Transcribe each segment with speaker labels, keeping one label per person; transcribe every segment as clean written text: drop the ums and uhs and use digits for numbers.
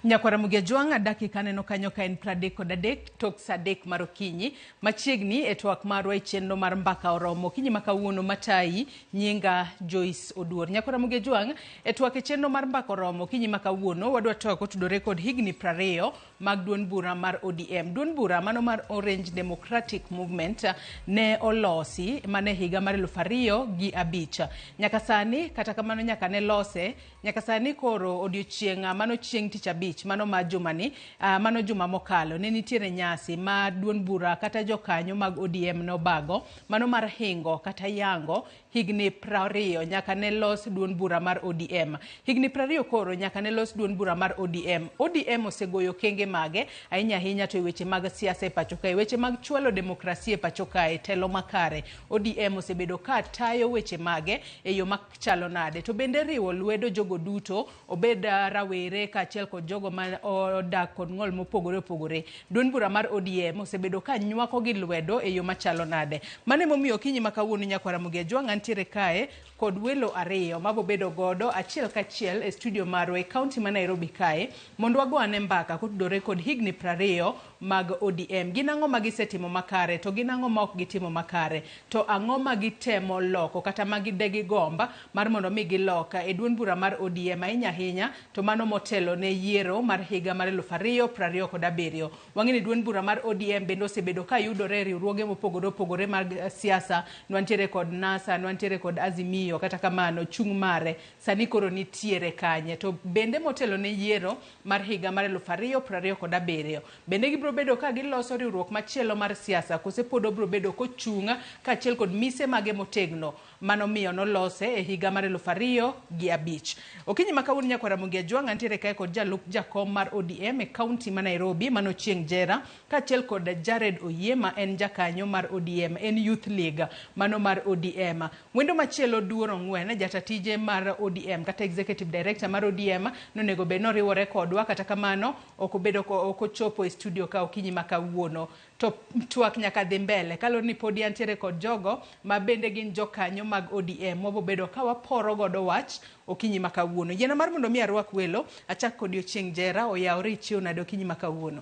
Speaker 1: Nyakwara Mugia Jwang' dakika aneno kanyo ka en 33 tok sa 3 mar okinyi. Machiegni e twak marwa e chenro mar Mbaka Oromo. Okinyi ma kawuono matayi nyinga Joyce Oduor. Nyakwara Mugia Jwang' e twak e chenro mar Mbaka Oromo okinyi ma kawuono wadwa twak kotudore kod higni 20 mag duond bura mar ODM. Duond bura mano mar Orange Democratic Movement ne olosi mana e higa mar 2005. Nyaka sani kata kamano nyaka ne lose Nyaka sani koro odiochieng' mano chieng' tich abich mano ma jumani, mano juma mokalo ne nitiere nyasi ma duond bura kata jokanyo mag ODM nobago mano mar hingo kata yango higni 20 nyaka ne los duond bura mar ODM. Higni 20 koro nyaka ne los duond bura mar ODM. ODM osegoyo okenge mage ahinya ahinya to e weche mag siasa e pacho kae, weche mag chwalo demokrasia e pacho kae, telo makare. ODM osebedo ka tayo weche mage e yo chalo nade? To bende riwo lwedo jogo duto, obed rawere kaachiel kod jogo ma odak kod ng'ol mopogore opogore. Duond bura mar ODM osebedo ka nywako gi lwedo e yo machalo nade? Mano emomiyo okinyi ma kawuono Nyakwar Ramogi Ajwang' antiere kae kod welo ariyo mabobedo godo achiel kachiel e studio marwa e kaunti ma Nairobi kae mondo wago ane mbaka kotudore kod higni 20 mag ODM. Gin ang'o ma gisetimo makare to gin ang'o ma ok gitimo makare? To ang'o ma gitemo loko kata ma degigomb mar mondo mi gilok e duond bura mar ODM ahinya ahinya to mano motelo ne yiero mar higa mar 2027. Wang'e ni duond bura mar ODM bende osebedo ka yudore e riwruoge mopogore opogore mag siasa. Nwantiere kod NASA, nwantiere kod Azimio, kata kamano chung' mare sani koro nitiere kanye? To bende motelo ne yiero mar higa mar 2027. Bende gibiro bedo ka giloso riwruok machielo mar siasa kose pod obiro bedo kochung' kaachiel kod mise mage motegno manomiyo nolose e higa mar 2005. Okinyi ma kawuono Nyakwar Ramogi Ajwang' antiere kae kod jalup jakom mar ODM e kaunti ma Nairobi mano Ochieng' Jera kaachiel kod Jared Oyie ma en jakanyo mar ODM en Youth League mano mar ODM. Wendo machielo Duor Ong'wen, jata tije mar ODM kata Executive Director mar ODM nonego bed noriwore kodwa kata kamano ok obedo ok ochopo e studio ka okinyi ma kawuono. To twak nyaka dhi mbele kaluwore ni podi antiere kod jogo ma bende gin jokanyo mag ODM wabobedo ka waporo godo wach okinyi ma kawuono. Yiena mar mondo mi arwak welo, achak kodi Ochieng' Jera, oyawore ichiew nade okinyi ma kawuono?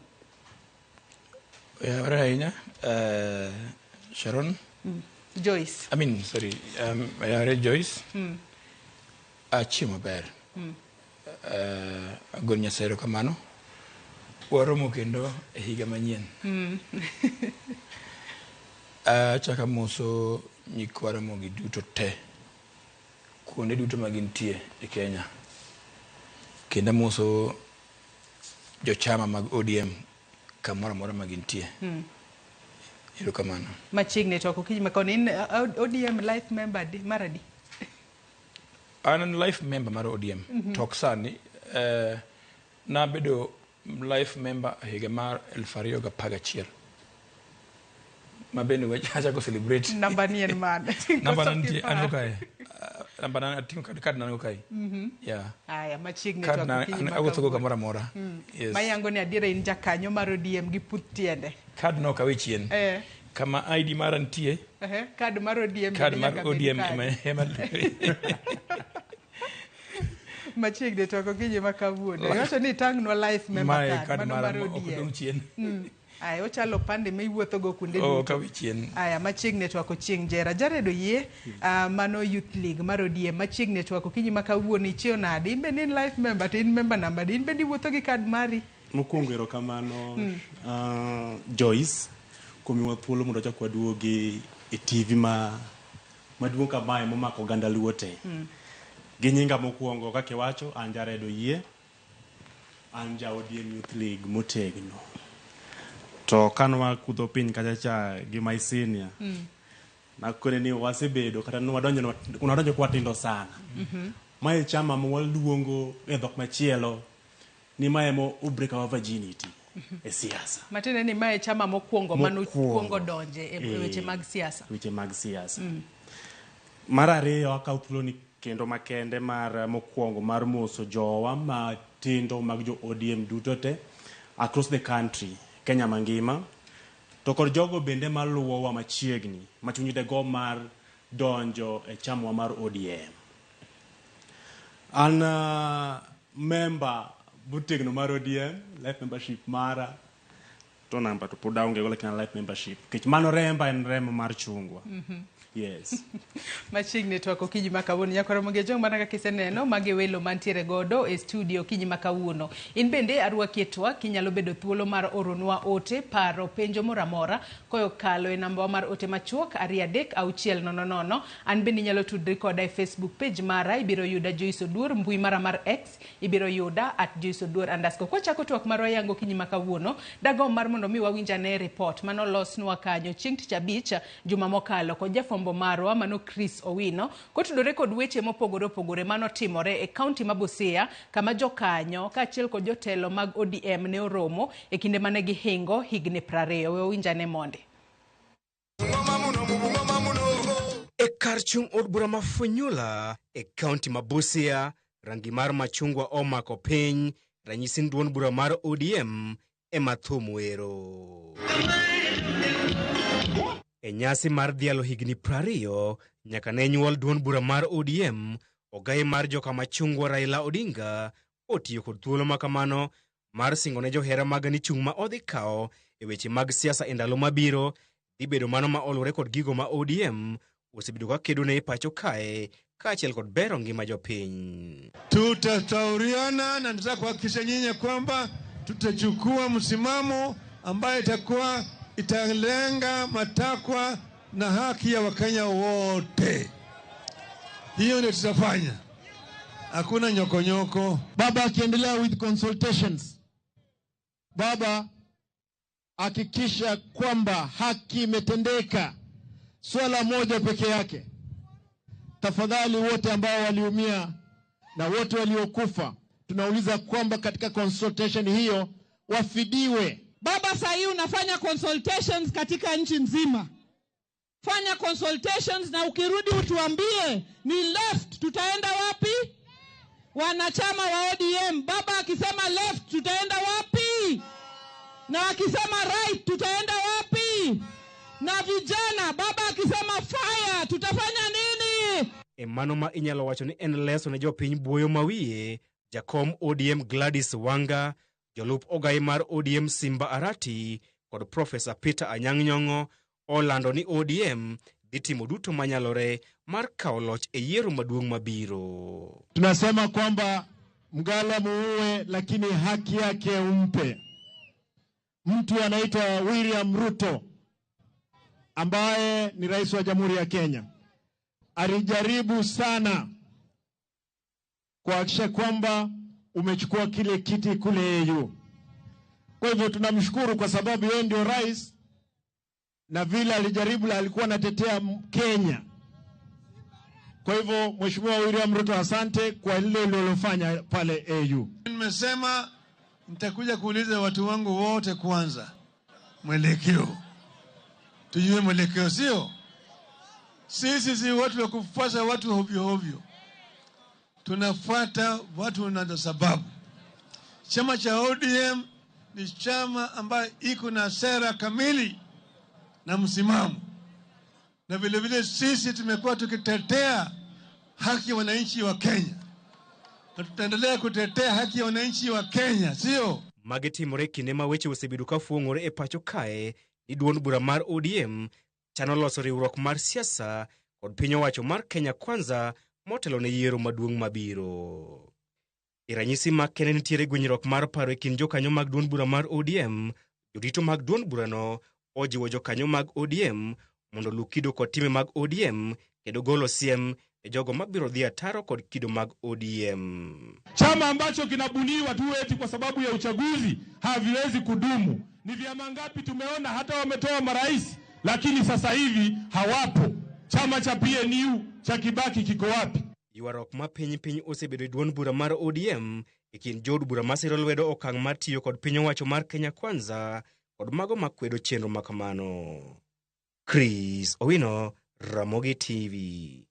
Speaker 2: Oyawore ahinya, Sharon.
Speaker 1: Joyce.
Speaker 2: I mean, sorry, oyawore Joyce. Achiew maber. Agoni Nyasaye erokamano. Waromo kendo e higa manyien. Achako amoso nyikwa Ramogi duto te, kuonde duto ma gintie e Kenya. Kendo amoso jochama mag ODM kamoro amora ma gintie. Erokamano.
Speaker 1: Machiegni to okinyi ma koni in ODM life member di mar adi?
Speaker 2: An life member mar ODM. To ok sani, nabedo life member e higa mar 2011. Ma bende achako celebrate.
Speaker 1: Namba ni en mane?
Speaker 2: Namba na nitie, an go kae. Namba na ating'o card na go kae. Yeah.
Speaker 1: Aya, machiegni
Speaker 2: to Card na awuotho go kamoro amora.
Speaker 1: Yes. Mayango ni adiera in jakanyo mar ODM gi puth tiende.
Speaker 2: Card no ok awe chien. Kama ID mara nitie.
Speaker 1: Card mar ODM
Speaker 2: Card mar ODM ema
Speaker 1: Machiegni to okinyi ma kawuono. Iwacho ni itang'nwa life member
Speaker 2: card. Mae card mara ok odong' chien.
Speaker 1: Aya, ochalo opande ma iwuothogo kuonde duto.
Speaker 2: Ok awe chien.
Speaker 1: Aya, machiegni e twak Ochieng' Jera. Jared Oyie, mano Youth League mar ODM. Machiegni e twak okinyi ma kawuono ichiew nade? In bende in life member to in member namba adi? In bende iwuotho gi card mari?
Speaker 3: Mokwongo erokamano Joyce kuom miyowa thuolo mondo wachak waduogi e TV ma maduong' kamae momako oganda Luo te. Gi nyinga mokwongo kaka iwacho an Jared Oyie. An ja ODM Youth League motegno. To kane wakudho piny kacha cha gi my senior, nakone ni wasebedo kata nwadonjo nwadonjo kwatindo sana. Mae chama ma waluongo e dhok machielo ni mae ema o break our virginity e siasa.
Speaker 1: Matiende ni mae chama mokwongo mane okuongo donje e weche mag siasa.
Speaker 3: Weche mag siasa. Mar ariyo akawo thuolo ni kendo makende mar mokwongo mar moso jowa matindo mag jo ODM duto te across the country, Kenya mangima, to kod jogo bende maluwowa machiegni ma chunygi dego mar donjo e chamwa mar ODM. An member Motegno mar ODM, life membership mara to namba to pod aonge go, lakini an life membership nikech mano remba en remo mar chungwa. Yes.
Speaker 1: Machiegni twak okinyi ma kawuono. Nyakwar Ramogi Ajwang', mana kaka iseneno, magi e welo mantiere godo e studio okinyi ma kawuono. In bende arwaki e twak, inyalo bedo thuolo mar oronwa ote, paro, penjo moro amora kokalo e nambawa mar ote machuok 23600. An bende inyalo tudri koda e Facebook page mara, ibiro yuda Joyce Oduor, mbui mara mar X ibiro yuda @JoyceOduor_. Kwachako twak marwa yango okinyi ma kawuono, dagomb mar mondo mi wawinj ane report manolosnwa kanyo chieng' tich abich juma mokalo kod jafwambo marwa mano Chris Owino kotudore kod weche mopogore opogore manotimore e kaunti ma Busia, kama jokanyo kaachiel kod jotelo mag ODM ne oromo e kinde mane gihingo higni 20. We wawinj ane mondi.
Speaker 4: E kar chung' od bura ma Funyula e kaunti ma Busia, rangi mar machungwa omako piny, ranyisi ni duond bura mar ODM ema thum wero. E nyasi mar dhialo higni 20 nyaka ne nyuol duond bura mar ODM, ogaye mar joka machungwa Raila Odinga otiyo kod thuolo ma kamano mar singo ne johera mage ni chung' ma odhi kawo e weche mag siasa e ndalo mabiro dhi bedo mano ma oluwore kod gigo ma ODM osebedo ka kedo ne e pacho kae kaachiel kod bero ngima jopiny.
Speaker 5: Tutashauriana na nataka kuhakikisha nyinyi kwamba tutachukua msimamo ambayo itakuwa italenga matakwa na haki ya Wakenya wote. Hiyo ndio tutafanya, hakuna nyokonyoko.
Speaker 6: Baba akiendelea with consultations, Baba hakikisha kwamba haki imetendeka. Swala moja peke yake, tafadhali wote ambao waliumia na wote waliokufa, tunauliza kwamba katika consultation hiyo wafidiwe.
Speaker 7: Baba, saa hii unafanya consultations katika nchi nzima. Fanya consultations na ukirudi utuambie ni left tutaenda wapi? Wanachama wa ODM, baba akisema left tutaenda wapi? Na akisema right tutaenda wapi? Na vijana, baba akisema fire tutafanya nini?
Speaker 4: E mano ma inyalo wacho ni en leso ne jopiny buoyo mawiye, jakom ODM Gladys Wanga, jolup ogai mar ODM Simba Arati kod Profesa Peter Anyang' Nyong'o olando ni ODM dhi timo duto manyalore mar kawo loch e yiero maduong' mabiro.
Speaker 6: Tunasema kwamba mgala muue, lakini haki yake umpe. Mtu anaitwa William Ruto ambaye ni rais wa Jamhuri ya Kenya alijaribu sana kuhakikisha kwamba umechukua kile kiti kule AU. Kwa hivyo tunamshukuru kwa sababu yeye ndio rais, na vile alijaribu alikuwa anatetea Kenya. Kwa hivyo Mheshimiwa William Ruto, asante kwa lile ulilofanya pale AU.
Speaker 5: Nimesema nitakuja kuuliza watu wangu wote kwanza mwelekeo, tujue mwelekeo, sio sisi si watu wa kufuata watu hovyo hovyo, tunafuata watu na sababu. Chama cha ODM ni chama ambayo iko na sera kamili na msimamo, na vile vile sisi tumekuwa tukitetea haki ya wananchi wa Kenya na tutaendelea kutetea haki ya wananchi wa Kenya, sio?
Speaker 4: Magi timore e kinde ma weche osebedo ka fuong'ore e pacho kae ni duond bura mar ODM chano loso riwruok mar siasa kod piny owacho mar Kenya Kwanza motelo ne yiero maduong' mabiro. E ranyisi ma kende nitiere gwenyruok mar paro e kind jokanyo mag duond bura mar ODM, jorito mag duond burano ojiwo jokanyo mag ODM mondo oluw kido kod timbe mag ODM kendo golo siem e jogo mabiro dhi ataro kod kido mag ODM.
Speaker 8: Chama ambacho kinabuniwa tu eti kwa sababu ya uchaguzi haviwezi kudumu. Ni vyama ngapi tumeona hata wametoa marais, lakini sasa hivi hawapo. Chama cha PNU cha Kibaki kiko wapi?
Speaker 4: Ywaruok ma piny piny osebedo e duond bura mar ODM e kind jood bura masiro lwedo okang' mar tiyo kod piny owacho mar Kenya Kwanza kod mago makwedo chenro ma kamano. Chris Owino, Ramogi TV.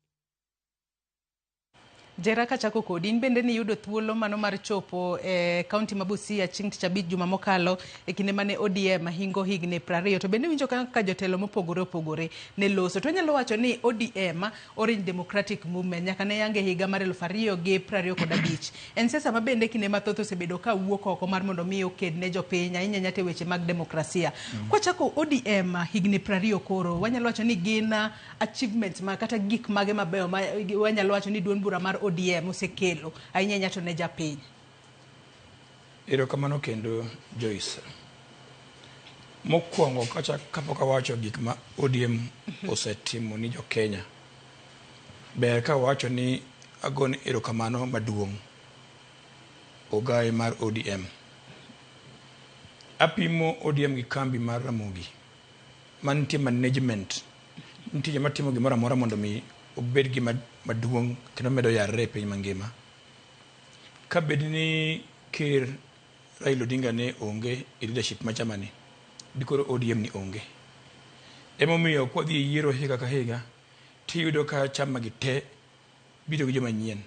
Speaker 1: Jera, kachako kodi, in bende niyudo thuolo mano mar chopo e kaunti ma Busia chieng' tich abich juma mokalo e kinde mane ODM hingo higni 20, to bende winjo kaka jotelo mopogore opogore ne loso. To wanyalo wacho ni ODM, Orange Democratic Movement, nyaka ne yange higa mar 2025. En siasa ma bende kinde mathoth osebedo ka wuok oko mar mondo mi oked ne jopiny, ahinya ahinya to e weche mag demokrasia. Kwachako ODM higni 20 koro, wanyalo wacho ni gin achievements ma kata gik mage mabeyo ma wanyalo wacho ni duond bura mar ODM osekelo ahinya ahinya to ne japiny.
Speaker 2: Erokamano kendo, Joyce. Mokwongo, kacha kapok awacho gik ma ODM osetimo ni jo Kenya, ber ka awacho ni agone erokamano maduong' ogaye mar ODM. Apimo ODM gi kambi mar Ramogi mantie management, nitie joma timo gimoro amora mondo mi obed gima maduong' kendo medo yarre e piny mangima. Ka bed ni ker Raila Odinga ne onge e leadership ma chama ni, dikoro ODM ni onge. Emomiyo kwadhi e yiero higa ka higa, tiyudo ka chama gi te biro gi joma nyien.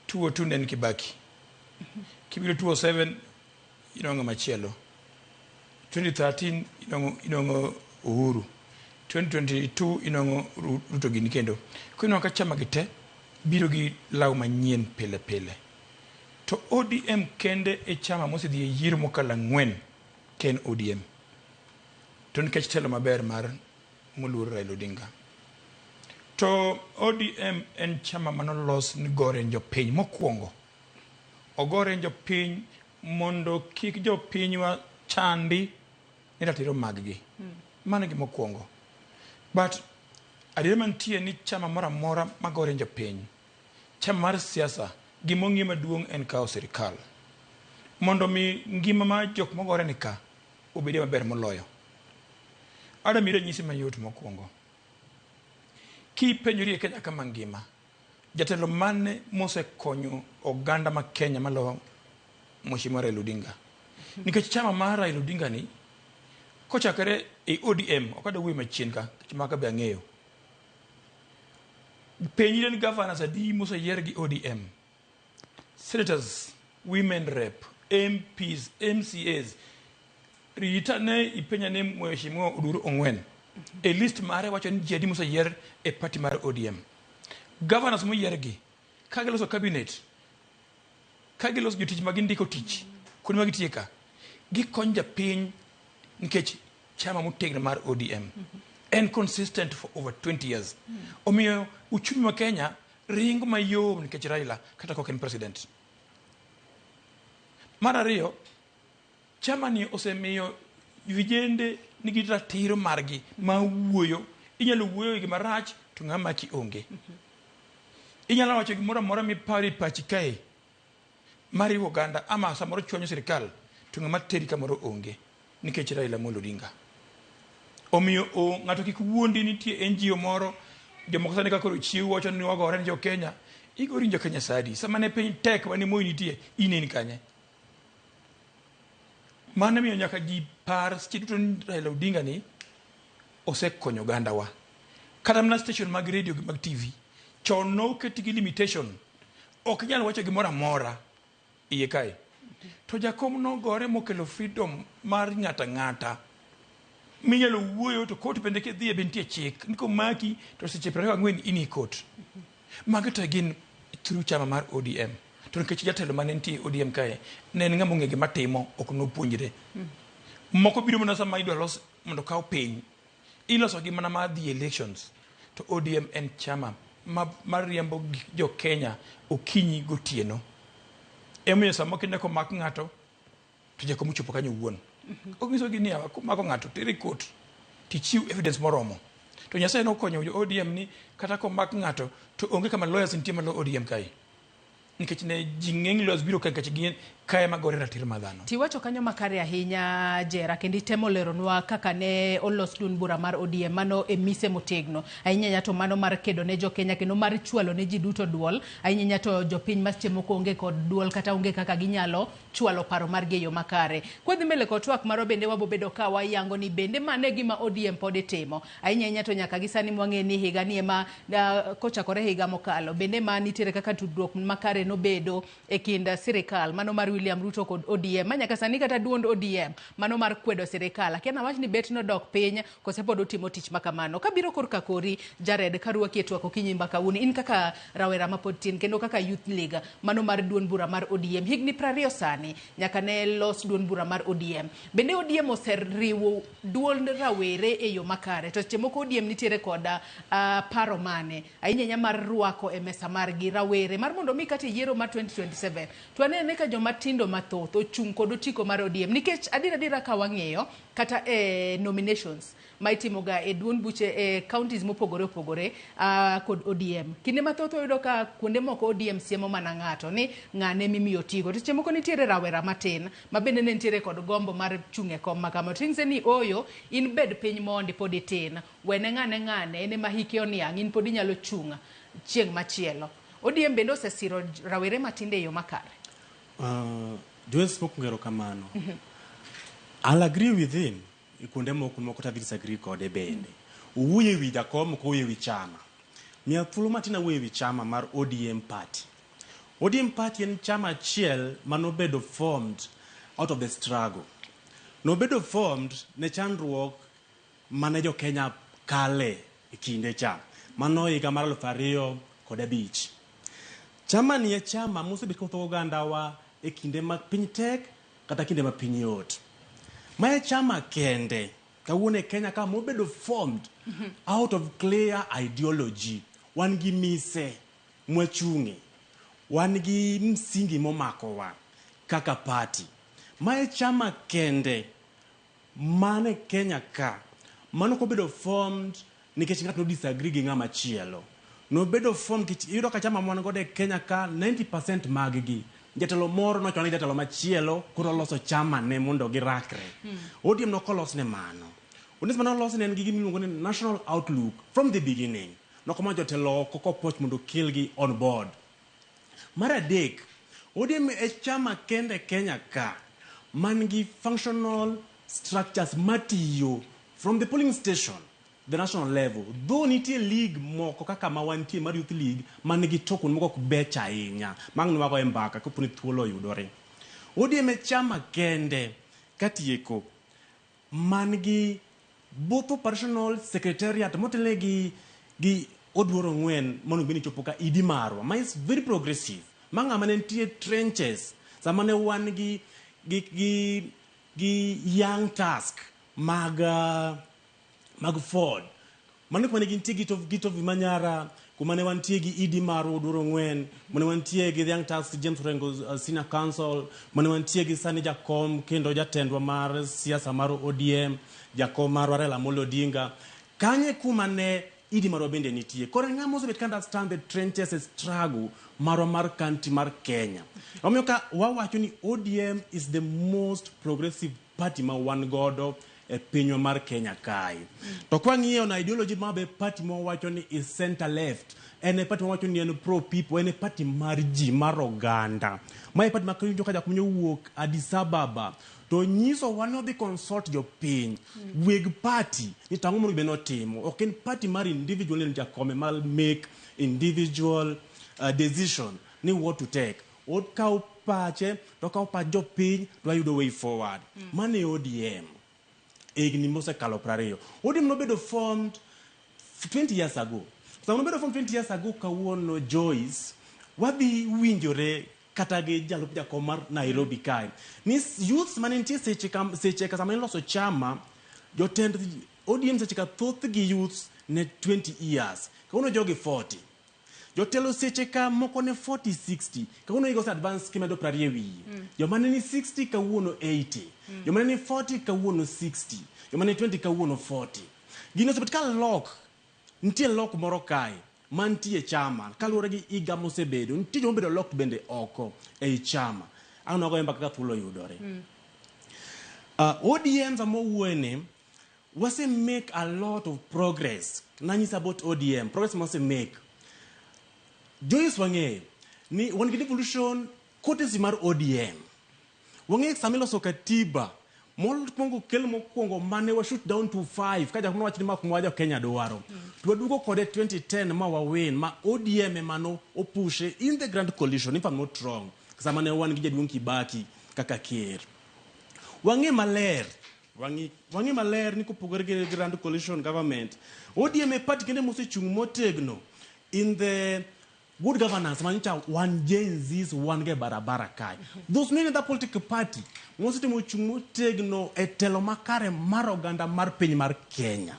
Speaker 2: 2002 ne en Kibaki. Kibiro 2007 inwang'o machielo. 2013 inwang'o Uhuru. 2022 inwang'o Ruto gini kendo. Koro inwang'o ka chama gi te biro gi law manyien pile pile. To ODM kende e chama mosedhi e yiero mokalo 4 ka en ODM. To nikech telo maber mar moluor Raila Odinga. To ODM en chama manolos ni gore jopiny mokwongo. Ogore jopiny mondo kik jopinywa chandi ni ratiro mag-gi. Mano e gima okwongo. But adiera mantie ni chama moro amora magore jopiny, chama mar siasa, gima ong'iyo maduong' en kawo sirikal. Mondo mi ngima mar jok mogore ni ka obedie maber moloyo. Adwa miyi ranyisi mayot mokwongo. Kipenjori e Kenya ka mangima, jatelo mane mosekonyo oganda ma Kenya maloyo Mheshimiwa Raila Odinga? Nikech chama mar Raila Odinga ni kochakore e ODM, ok adwa wuoyo machien ka, nikech maka be ang'eyo. Penjri ni governors adi moseyier gi ODM? Senators, women rep, MPs, MCAs. Rita ne ipenja ne Mheshimiwa Odur Ong'wen. E list mare wacho ni ji adi moseyier e party mar ODM. Governors moyier gi, ka giloso cabinet, ka giloso jotich ma gindiko tich, kuonde ma gitiye ka, gikonyo japiny nikech chama motegno mar ODM en consistent for over 20 years. Omiyo uchumi ma Kenya ringo mayom nikech Raila kata kok en president. Mar ariyo, chama ni osemiyo vijende nigi ratiro margi ma wuoyo. Inyalo wuoyo e gima rach to ng'ama maki onge. Inyalo wacho gimoro amora miparo e pachi kae mariwo oganda ama samoro chwanyo sirikal to ng'ama teri kamoro onge nikech Raila Amolo Odinga. Omiyo ng'ato kik wuondi nitie NGO moro jomoko sani ka koro chiw wacho ni wagore ni jo Kenya. Igori ni jo Kenya sadi. Sama ne piny tek mane Moi nitie in in kanye? Mano miyo nyaka ji par seche duto ni Raila Odinga ni osekonyo ogandawa. Kata mana station mag radio gi mag TV chon noket gi limitation. Ok inyal wacho gimoro amora iye kae. To jakom nogore mokelo freedom mar ng'ata ng'ata. Minyalo wuoyo to court bende kidhiye be nitie chik. Ni komaki to seche 24 in e court. Magi to gin through chama mar ODM. To nikech jatelo mane nitie ODM kae ne en ng'ama ong'e gima timo ok nopuonjre. Moko biro mana sama idwa los mondo okaw piny. Iloso gi mana mar dhi elections. To ODM en chama ma riembo jo Kenya okinyi gotieno. Emomiyo sama kineno komak ng'ato to jakom ochopo kanyo owuon. Onyiso gi niya komako ng'ato tere court tichiw evidence moromo. To Nyasaye nokonyo jo ODM ni kata komak ng'ato to onge kama lawyers nitie malo ODM kae. Nikech ne ji ng'eny lawyers biro ka nikech gin Ka ema gore ratiro mar dhano.
Speaker 1: Tiwacho kanyo makare ahinya Jera, kendo itemo leronwa kaka ne olos duond bura mar ODM mano e mise motegno ahinya ahinya to mano mar kedo ne jokenya kendo mar chwalo ne ji duto duol ahinya ahinya to jopiny ma seche moko onge kod duol kata onge kaka ginyalo chwalo paro margi e yo makare. Kwadhi mbele kod twak marwa bende wabobedo ka wayango ni bende mano e gima ODM pod timo ahinya ahinya to nyaka gi sani mwang'e ni higa ni ema kochakore higa mokalo bende ma nitiere kaka tudruok makare nobedo e kind sirikal mano mar William Ruto kod ODM ma nyaka sani kata duond ODM mano mar kwedo sirikal akia nawach ni bet nodok piny kose pod otimo tich makamano. Kabiro korka kori Jared karwaki e twak okinyi mbaka uni in kaka rawera mapod tin kendo kaka youth league mano mar duond bura mar ODM higni 20 sani nyaka ne los duond bura mar ODM. Bende ODM oseriwo duond rawere e yo makare to seche moko ODM nitiere kod paro mane ahinya ahinya mar rwako e mesa margi rawere mar mondo mi kata e yiero mar 2027 to wanene ka joma tindo mathoth ochung' kod otiko mar ODM nikech adier adiera ka wang'iyo kata e nominations ma itimoga e duond buche e counties mopogore opogore kod ODM. Kinde mathoth wayudo ka kuonde moko ODM siemo mana ng'ato ni ng'ane mimiyo otiko. To seche moko nitiere rawera matin ma bende ne nitiere kod gombo mar chung' e kom makama. To inyise ni ooyo in bed piny mondi pod itin. Wene ng'ane ng'ane en ema hike oniang' in pod inyalo chung' chieng' machielo. ODM bende osesiro rawere matindo e yo makare.
Speaker 3: Joyce mokwongo erokamano. I'll agree with him e kuonde moko moko to disagree kode bende. Owuoyo ewi jakom ok owuoyo ewi chama. Miya thuolo matin awuoyo ewi chama mar ODM party. ODM party en chama achiel manobedo formed out of the struggle. Nobedo formed ne chandruok mane jo Kenya kale e kinde cha. Mano higa mar 2005. Chama ni e chama mosebet kawuotho ogandawa e kinde ma piny tek kata kinde ma piny yot. Ma e chama kende kawuono e Kenya ka mobedo formed out of clear ideology. Wan gi mise mwachung'e. Wan gi msingi momakowa kaka party. Ma e chama kende mane Kenya ka mano kobedo formed nikech ng'ato no disagree gi ng'ama chielo. Nobedo formed nikech iyudo ka chama mwan godo e Kenya ka 90% mag gi jatelo moro nochwane gi jatelo machielo koro oloso chama ne mondo girakre. ODM nokolos ne mano. ODM mane ne en gi gima iluongo ni national outlook from the beginning. Nokoma jotelo oko kopoch mondo okelgi on board. Mar adek, ODM e chama kende Kenya ka man gi functional structures matiyo from the polling station the national level though nitie league moko kaka ma wantie mar youth league man gi to kuonde moko ok bech ahinya mang' nwago e mbaka kapo ni thuolo oyudore. ODM e chama kende katieko man gi both operational secretariat motelne gi Oduor Ong'wen monego bed ni chopo ka idi marwa ma is very progressive ma ng'ama ne nitie trenches sama ne wan gi young task mag Ford mano kuma ne gintie gi Tovi Manyara kuma ne wantie gi Idi marwa Oduor Ong'wen kuma ne wantie gi young task James Orengo Senior Council kuma ne wantie gi sani jakom kendo jatendwa mar siasa mar ODM jakom marwa Raila Amolo Odinga kanye kuma ne Idi marwa bende nitie koro en ng'ama osebet ka understand the trenches e struggle marwa mar country mar Kenya omiyo ka wawacho ni ODM is the most progressive party ma wan godo e pinywa mar Kenya kae. To kwang'iyo na ideology ma be party ma wawacho ni is center left, en e party ma wawacho ni en pro people, en e party mar ji mar oganda. Ma e party ma kiwinjo ka jakom owuok Addis Ababa to nyiso wa ni odhi consult jopiny weg party ni to ang'o monego bed ni otimo. Ok en party mar individual ni jakome mar make individual decision ni what to take. Okawo pache to okawo pach jopiny to wayudo way forward. Mano e ODM. Higni mosekalo 20. ODM nobedo formed 20 years ago. Sama nobedo formed 20 years ago kawuono Joyce, wadhi winjore kata gi jalup jakom mar Nairobi kae. Ni youths mane nitie seche ka sama iloso chama, jotend ODM seche ka thothgi youths ne 20 years. Kawuono jogi 40. Jotelo seche ka moko ne 40 60 kawuono higa ose advance kimedo 20 e wiye. Joma ne ni 60 kawuono 80. Joma ne ni 40 kawuono 60. Joma ne 20 kawuono 40. Gini osebet ka lok nitie lok moro kae mantie e chama kaluwore gi higa mosebedo nitie joma obedo locked bende oko ei chama. Ang' wagoye mbaka ka thuolo oyudore. ODM sama wawuoye ni wase make a lot of progress. Nanyisa about ODM, progress ma wase make. Joyce wang'eyo ni wan gi devolution courtesy mar ODM. Wang'eyo sama iloso katiba mokwongo kel mokwongo mane wa shoot down to 5 ka jok mane wacho ni ma kuma jo Kenya dwaro. To waduogo kode 2010 ma wawin ma ODM ema no opushe in the grand coalition if I'm not wrong. Sama ne wan gi jaduong' Kibaki kaka ker. Wang'e maler wang'e maler ni kopogore gi grand coalition government ODM e party kende mosechung' motegno in the good governance manyicha wan Gen Zs wan ga e barabara kae. Those no any other political party mosetemo chung' motegno e telo makare mar oganda mar piny mar Kenya.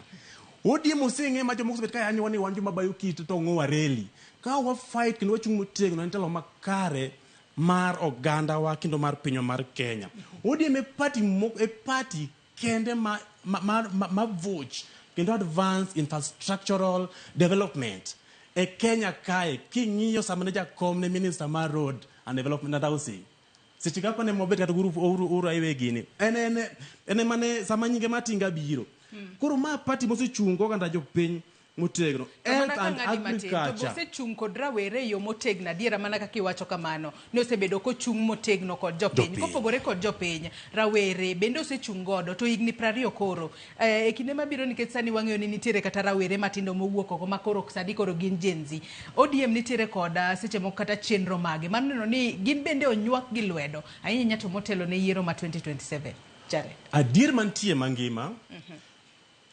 Speaker 3: ODM oseng'e ma jomoko osebet ka yanyowa ni wan joma bayo kite to ong'owa reli. Ka wa fight kendo wachung' motegno en telo makare mar ogandawa kendo mar pinywa mar Kenya. ODM e party, e party kende ma voch kendo advance infrastructural development e Kenya kae. King'iyo sama ne jakom ne minister mar road and development and housing seche kaka ne mobet kata Uhuru Highway gini en ema ne sama nyinge Matinga biro. Koro ma party mosechung' oganda jopiny motegno. Health and agriculture.
Speaker 1: Osechung' kod rawere e yo motegno adiera mana kaka iwacho kamano ni osebedo kochung' motegno kod jopiny. Kopogore kod jopiny, rawere bende osechung' godo to higni 20 koro e kinde mabiro, nikech sani wang'eyo ni nitiere kata rawere matindo mowuok oko ma koro sani koro gin Gen Z. ODM nitiere kod seche moko kata chenro mage mar neno ni gin bende onywak gi lwedo ahinya to motelo ne yiero ma 2027. Jared.
Speaker 3: Adier mantie mangima,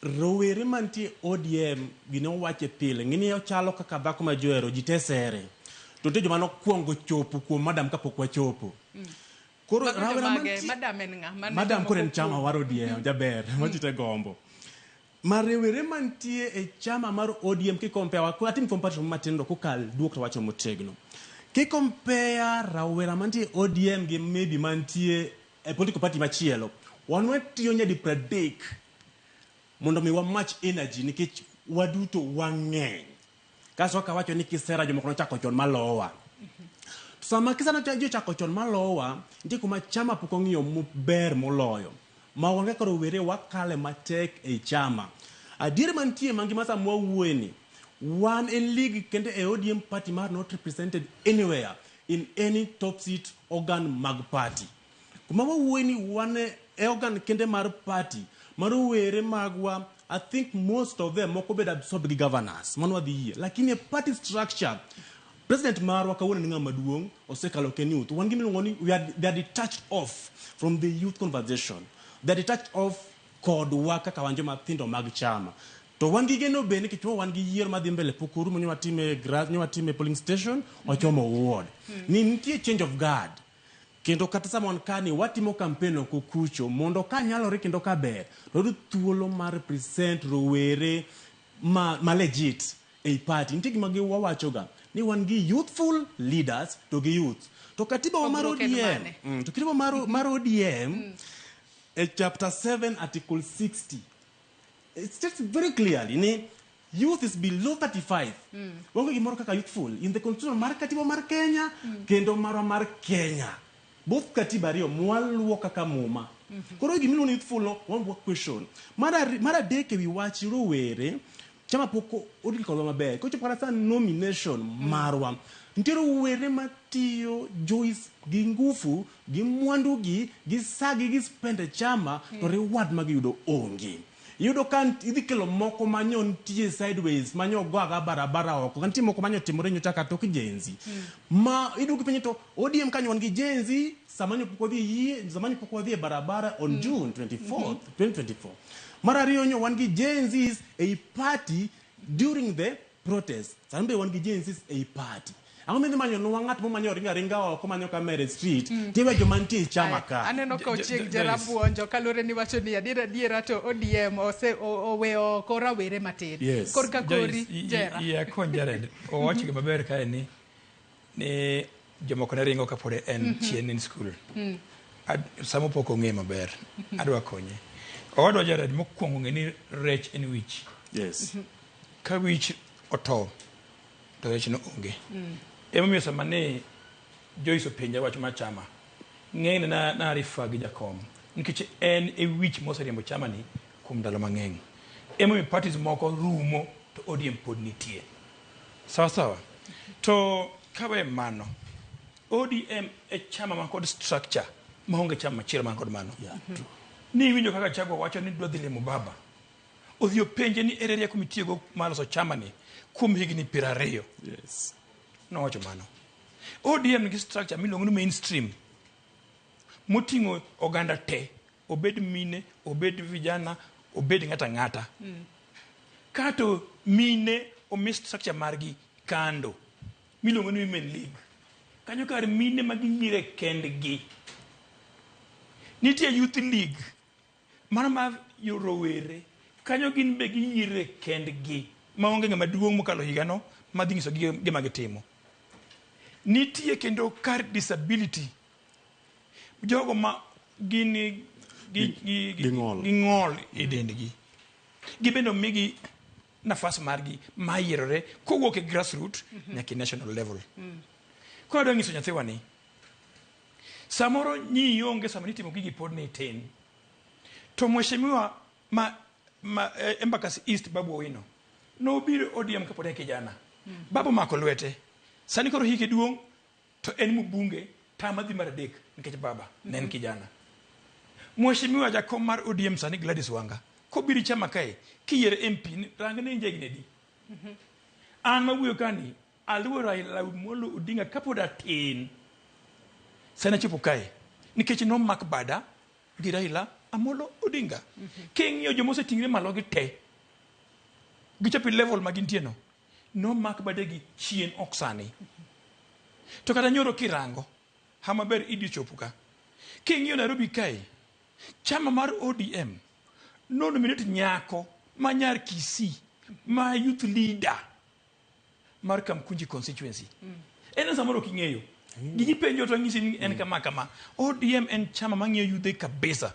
Speaker 3: rowere mantie ODM gine owache pile ng'ini ochalo kaka dhako ma johero ji te sere to nitie joma nokwongo chopo kuom madam kapok wachopo. Koro rawera mantie
Speaker 1: madam en ng'a?
Speaker 3: Madam koro en chama mar ODM jaber ma ji te gombo. Ma rowere mantie e chama mar ODM kikompare atim comparison matin to kokal duok to wacho motegno. Kikompare rawera mantie ODM gi maybe mantie e political party machielo, wan watiyo nyadi 30 mondo mi wa match energy nikech waduto wang'eny. Kasto kaka wacho ni kisera jomoko nochako chon malowa. Sama kisera jochako chon malowa, nitie kuma chama pok ong'iyo maber moloyo. Ma wan kaka rowere wakale matek ei chama. Adier mantie mangima sama wawuoye ni, wan e league kende e ODM party mar not represented anywhere in any top seat organ mag party. Kuma wawuoye ni wan e organ kende mar party ma rowere magwa, I think most of them moko bed absorbed gi governors, mano wadhi yie. Lakini e party structure, president marwa kawuono ni ng'ama duong' osekalo ken youth. Wan gimiluongo ni they are detached off from the youth conversation. They are detached off kodwa kaka wan joma tindo mag chama. To wan gi geno bende nikech wan gi yiero madhi mbele pok orumo nyo watime grass nyo watime polling station wachomo ward. Ni nitie change of guard. Kendo kata sama wan kani watimo campaign oko kucho mondo ka nyalore kendo ka ber to wayud thuolo mar represent rowere ma legit ei party. Nitie gima gi wawachoga ni wan gi youthful leaders to gi youth. To katiba wa mar ODM, to katiba mar ODM e chapter 7 article 60 it states very clearly ni youth is below 35. Onge gimoro kaka youthful in the constitution mar katiba mar Kenya kendo marwa mar Kenya. Both katiba ariyo mwaluwo kaka muma. Koro gimiluongo ni youthful no wan question. Mar adek ewi wach rowere, chama pok odhi kodwa maber. Kochopo kata sa nomination marwa, nitie rowere matiyo Joyce gi ngufu, gi mwandugi, gi sagi gi spend e chama, to reward magiyudo onge. Iyudo ka idhi kelo moko manyo nitie sideways, manyo go aga barabara oko, nitie moko manyo timore nyocha ka tok Gen Z. Ma iduogo penjo to ODM kanyo wan gi Gen Z, sama nyo pok wadhi yie, sama nyo pok wadhi e barabara on June 24th, 2024. Mar ariyo nyo wan gi Gen Zs ei party during the protest. Sani be wan gi Gen Zs ei party. Ang'o midhi manyo nwa ng'at momanyo ringa ringa oko manyo kamera e street, tiwe joma nitie e chama ka.
Speaker 1: Aneno ka ochieng' Jera buonjo kaluwore ni wacho ni adiera adiera to ODM ose oweyo oko rawere matin.
Speaker 3: Yes.
Speaker 1: Korka kori Jera.
Speaker 2: Iya kony Jared, owacho gima ber kae ni jomoko ne ringo kapod en chien in school. Samo pok ong'e maber, adwa konye. Owadwa Jared mokwongo ng'e ni rech en wich.
Speaker 3: Yes.
Speaker 2: Ka wich otow, to rech no onge. Emomiyo sama ne Joyce openja wach mar chama, Ng'enyne na, na refer gi jakom nikech en e wich moseriembo chama ni kuom ndalo mang'eny. Emomiyo parties moko rumo to ODM pod nitie. Sawa sawa. To kawe mano, ODM e chama man kod structure maonge chama machielo man kod mano. Ni iwinjo kaka Gachagua wacho ni dwa dhi limo baba. Odhi openje ni ere rieko mitiyogo mar loso chama ni kuom higni 20.
Speaker 3: Yes.
Speaker 2: Nowacho mano. ODM nigi structure miluongo ni mainstream moting'o oganda te, obed mine, obed vijana, obed ng'ata ng'ata. Kato mine omi structure margi kando miluongo ni Women League. Kanyo kar mine ma giyiere kendgi. Nitie Youth League mano mar rowere. Kanyo gin be giyiere kendgi maonge ng'ama duong' mokalo higano madhi nyisogi gima gitimo. Nitie kendo kar disability, jogo ma gin
Speaker 3: Gi ng'ol.
Speaker 2: gi ng'ol e dendgi. Gibende omigi nafas margi mar yierore kowuok e grassroot nyaka e national level. Koro adwa nyiso nyathiwa ni samoro nyi onge sama nitimo gigi pod ne itin. To mheshimiwa ma Embakasi East Babu Owino nobiro ODM kapod en kijana. Babu omako lwete. Sani koro hike duong' to en mbunge tama dhi mar adek nikech baba ne en kijana. Mheshimiwa jakom mar ODM sani Gladys Wanga kobiro chama kae kiyiere MP ni rang ne in jahigni adi. An mawuoyo kani aluwo Raila Amolo Odinga kapod atin. Sani achopo kae nikech nomak bada gi Raila Amolo Odinga. King'iyo joma oseting're malo gi te gichopo e level ma gintie no nomak badegi chien ok sani. To kata nyoro kirango hama ber idi chopo ka. King'iyo Nairobi kae chama mar ODM no nominate nyako ma nyar Kisii ma youth leader mar Kamkunji constituency. En samoro ok ing'eyo. Gigi penjo to ng'isi ni en kama kama. ODM en chama mang'iyo yudhe kabisa.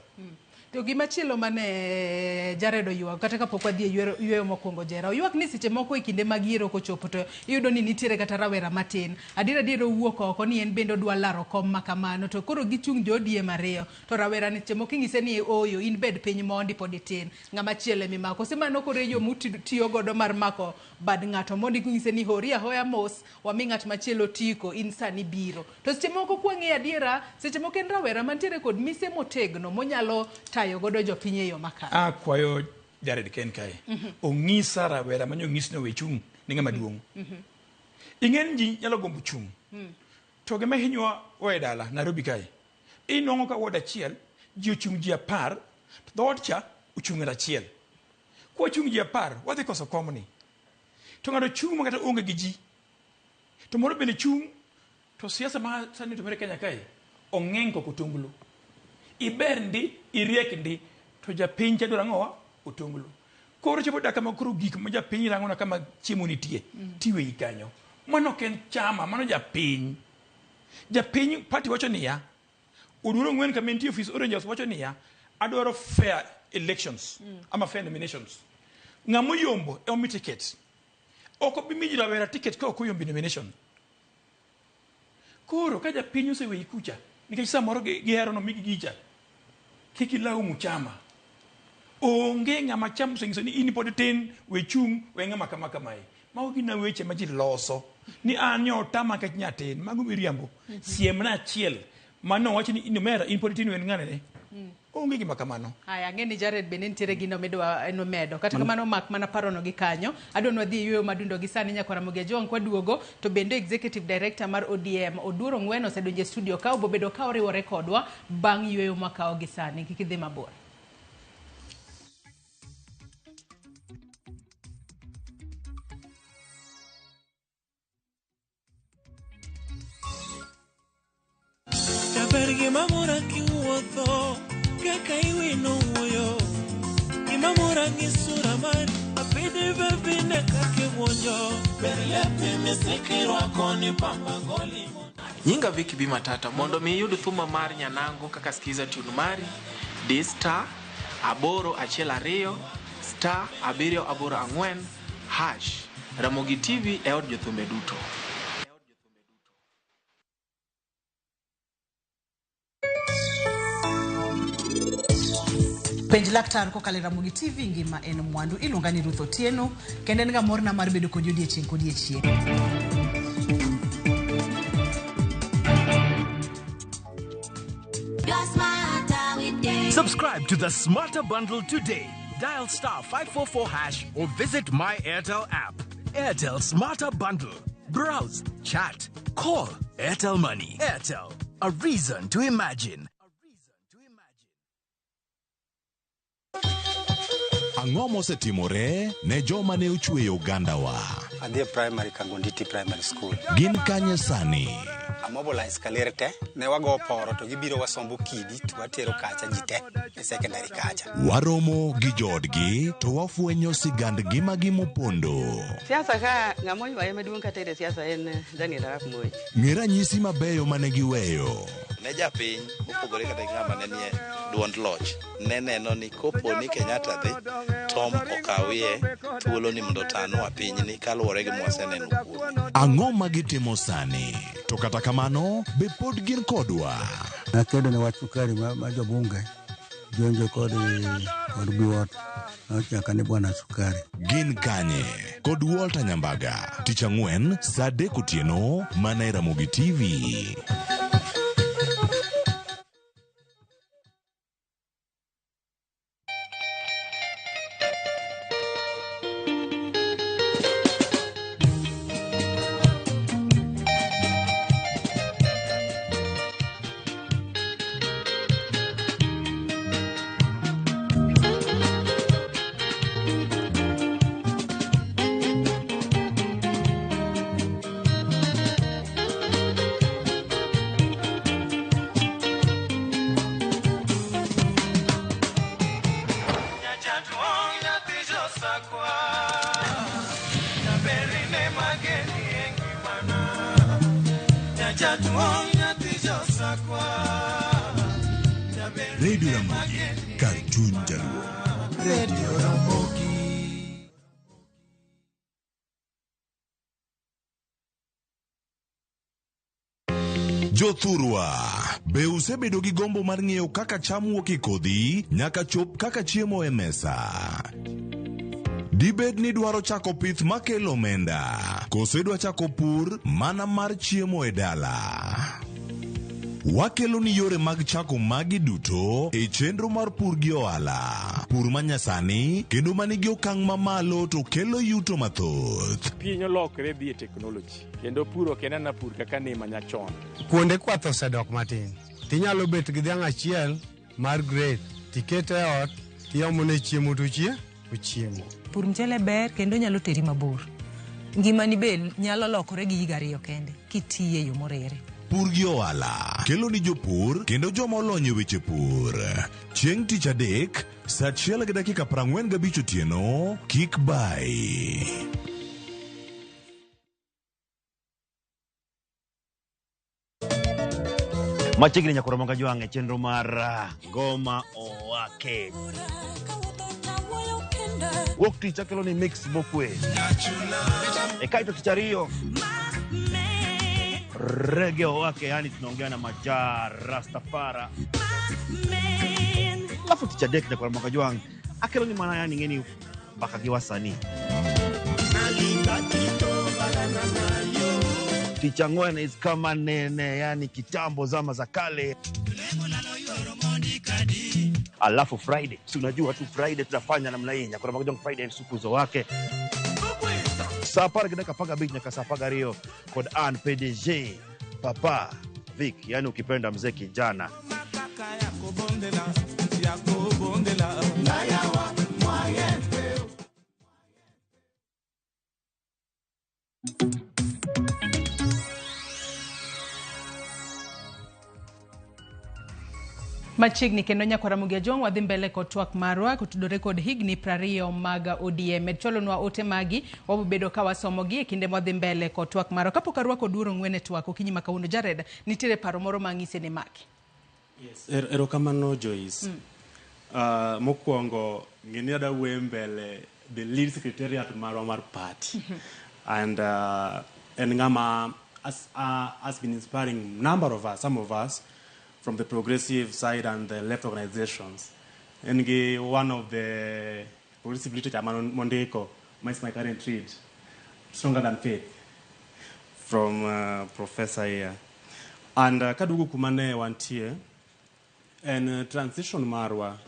Speaker 1: To gimachielo mane Jared oywago kata kapok wadhi e yweyo mokwongo Jera, oywak ni seche moko e kinde mag yiero kochopo to iyudo ni nitiere kata rawera matin. Adier adier owuok oko ni en bende odwa laro kom ma kamano to koro gichung' jo ODM ariyo to rawera ni seche moko ing'ise ni ooyo in bed piny mondi pod itin. Ng'ama chielo emimako. Kose mano koro e yo mutiyo godo mar mako bad ng'ato mondi ing'ise ni hori ahoya mos wami ng'at machielo tiko in sani biro. To seche moko kwang'iyo adiera seche moko en rawera mantiere kod mise motegno monyalo tayo godo jopiny e yo makare.
Speaker 2: Akwayo Jared Ken kae. Ong'isa rawera manyo ong'is ni owe chung' ni ng'ama duong'. Ing'e ji nyalo gombo chung'. To gima hinyowa wa e dala Nairobi kae. Inwang'o ka ward achiel ji ochung' ji 10 to dhoot cha ochung' ng'ato achiel. Kwachung' ji 10 wadhi koso komni. To ng'ato chung' ma kata onge gi ji. To moro bende chung' to siasa ma sani timore Kenya kae ong'eng kok otonglo. Iber ndi, iriek ndi, to japiny cha dwaro ang'owa? Otonglo. Koro chopo dakika ma koro gik ma japiny rango na kama chiemo nitie, tiweyi kanyo. Mano ok en chama, mano japiny. Japiny party wacho niya, Oduor Ong'wen kama entie ofis Orange House wacho niya, adwaro fair elections, ama fair nominations. Ng'ama oyombo ema omi ticket. Ok obi miyo rawera ticket ka ok oyombo nomination. Koro ka japiny oseweyi kucha, nikech samoro gihero nomigi gicha, kik ilaumu chama. Onge ng'ama chama osenyiso ni in pod itin, we chung', we ng'ama kama kamae. Mago gin weche ma ji loso. Ni an nyo otama nikech nyatin. Mago miriambo. Siemna achiel mano wach ni in omera in pod itin wen ng'ane ne. Onge gima kamano.
Speaker 1: Aya, ang'e ni Jared bende nitiere gino midwa nomedo. Kata kamano mak mana parono gi kanyo. Adwa ni wadhi e yweyo madundo gi sani nyakwar Ramogi Ajwang' kwaduogo to bende Executive Director mar ODM Oduor Ong'wen osedonjo e studio ka obobedo ka oriwore kodwa bang' yweyo mwakawo gi sani. Kik idhi mabor.
Speaker 9: Jaber gima mora kiwuotho kaka iwino wuoyo gima mora gi sura mari apidhi bebine kaka iwuonjo ber lepi misikirwako ni pamba goli.
Speaker 10: Nyinga Vicky B Matata mondo mi iyud thuma mar Nyanango kaka skiza tune mari di star 812 star 784 hash. Ramogi TV e od jothumbe duto.
Speaker 11: Penj laktar kokalo e Ramogi TV ngima en mwandu. Iluonga ni Ruth Otieno kendo en ga morna mar bedo kodi odiechieng' kodiechieng'.
Speaker 12: Subscribe to the Smarter Bundle today. Dial star 544 hash or visit My Airtel app. Airtel Smarter Bundle. Browse, chat, call. Airtel Money. Airtel, a reason to imagine.
Speaker 13: Ang'o mosetimore ne joma ne ochweyo ogandawa?
Speaker 14: Adhi e primary Kangonditi Primary School.
Speaker 13: Gin kanye sani?
Speaker 14: Amobilize kaler te, ne wago poro to gibiro wasombo kidi to watero kacha ji te e secondary kacha.
Speaker 13: Waromo gi joodgi to wafwenyo sigand ngimagi mopondo.
Speaker 15: Siasa ka ng'ama oywaye maduong' kata e siasa en Daniel Arap Moi.
Speaker 13: Ng'e ranyisi mabeyo mane giweyo.
Speaker 16: Ne japiny mopogore kata gi ng'ama ne nie duond loch ne neno ni kopo ni Kenyatta dhi Tom okawie thuolo ni mondo otanwa pinyni kaluwore gi mwaseneno kuome.
Speaker 13: Ang'o ma gitimo sani? To kata kamano, be pod gin kodwa?
Speaker 17: Nakedo ne wach sukari ma, ma jobunge jonjo kod kod biwot nochaka ni bwana sukari.
Speaker 13: Gin kanye? Kod Walter Nyambaga. Tich ang'wen, saa adek otieno, mana e Ramogi TV. Radio Ramogi, kar chuny jaluo.
Speaker 9: Radio Ramogi.
Speaker 13: Jothurwa, be usebedo gi gombo mar ng'eyo kaka cham wuok e kodhi nyaka chop kaka chiemo e mesa? Dibed ni idwaro chako pith makelo omenda, koso idwa chako pur mana mar chiemo e dala? Wakelo ni yore mag chako magi duto e chenro mar pur gi ohala. Pur manyasani kendo manigi okang' mamalo to kelo yuto mathoth.
Speaker 18: Piny olokre dhi e teknoloji kendo pur ok en ana pur kaka ne manyachon.
Speaker 19: Kuonde kwath osedok matin. Tinyalo bet gi dhiang' achiel mar grade tikete e ot tiomone chiemo to ochiemo.
Speaker 20: Pur mchele ber kendo nyalo teri mabor. Ngimani be nyalo lokore gi higa ariyo kende kitiye e yo morere.
Speaker 13: Pur gi ohala kelo ni jopur kendo joma olony e weche pur. Chieng' tich adek, saa achiel gi dakika 45 otieno, kik bayi.
Speaker 21: Machiegni nyaka Ramogi Ajwang' e chenro mar Ngoma Owake. Wuok tich akelo ni mix mokwe. E kaeto tich ariyo Reggae Owake, yani tunaongea na Maja Rastafara. Alafu tich adek nyaka Ramogi Ajwang' akelo ni mana yani ng'eni mbaka gi wasanii. Tich ang'wen is kama nene, yani kitambo zama za kale. Alafu Friday, si unajua tu Friday tunafanya namna hii, nyaka Ramogi Ajwang' Friday sukuzo wake. Saa apar gi dakika apar gabich nyaka saa apar gariyo kod an PDG Papa Vic, yani ukipenda mzee kijana.
Speaker 1: Machiegni kendo nyakwa Ramogi Ajwang' wadhi mbele kod twak marwa kotudore kod higni 20 mag ODM. Med chwalonwa ote magi, wabobedo ka wasomogi e kinde mwadhi mbele kod twak marwa. Kapok arwako Oduor Ong'wen e twak okinyi ma kawuono, Jared, nitiere paro moro ma ang'ise ni maki.
Speaker 3: Yes, erokamano Joyce. Mokwongo, ng'eni adwa wuoyo mbele the lead secretariat marwa mar party. And en ng'ama has been inspiring number of us, some of us, from the progressive side and the left organizations. En gi one of the progressive literature mondiko, ma is my current read, Stronger Than Faith, from Professor here. And kaduogo kuma ne wantie, en transition marwa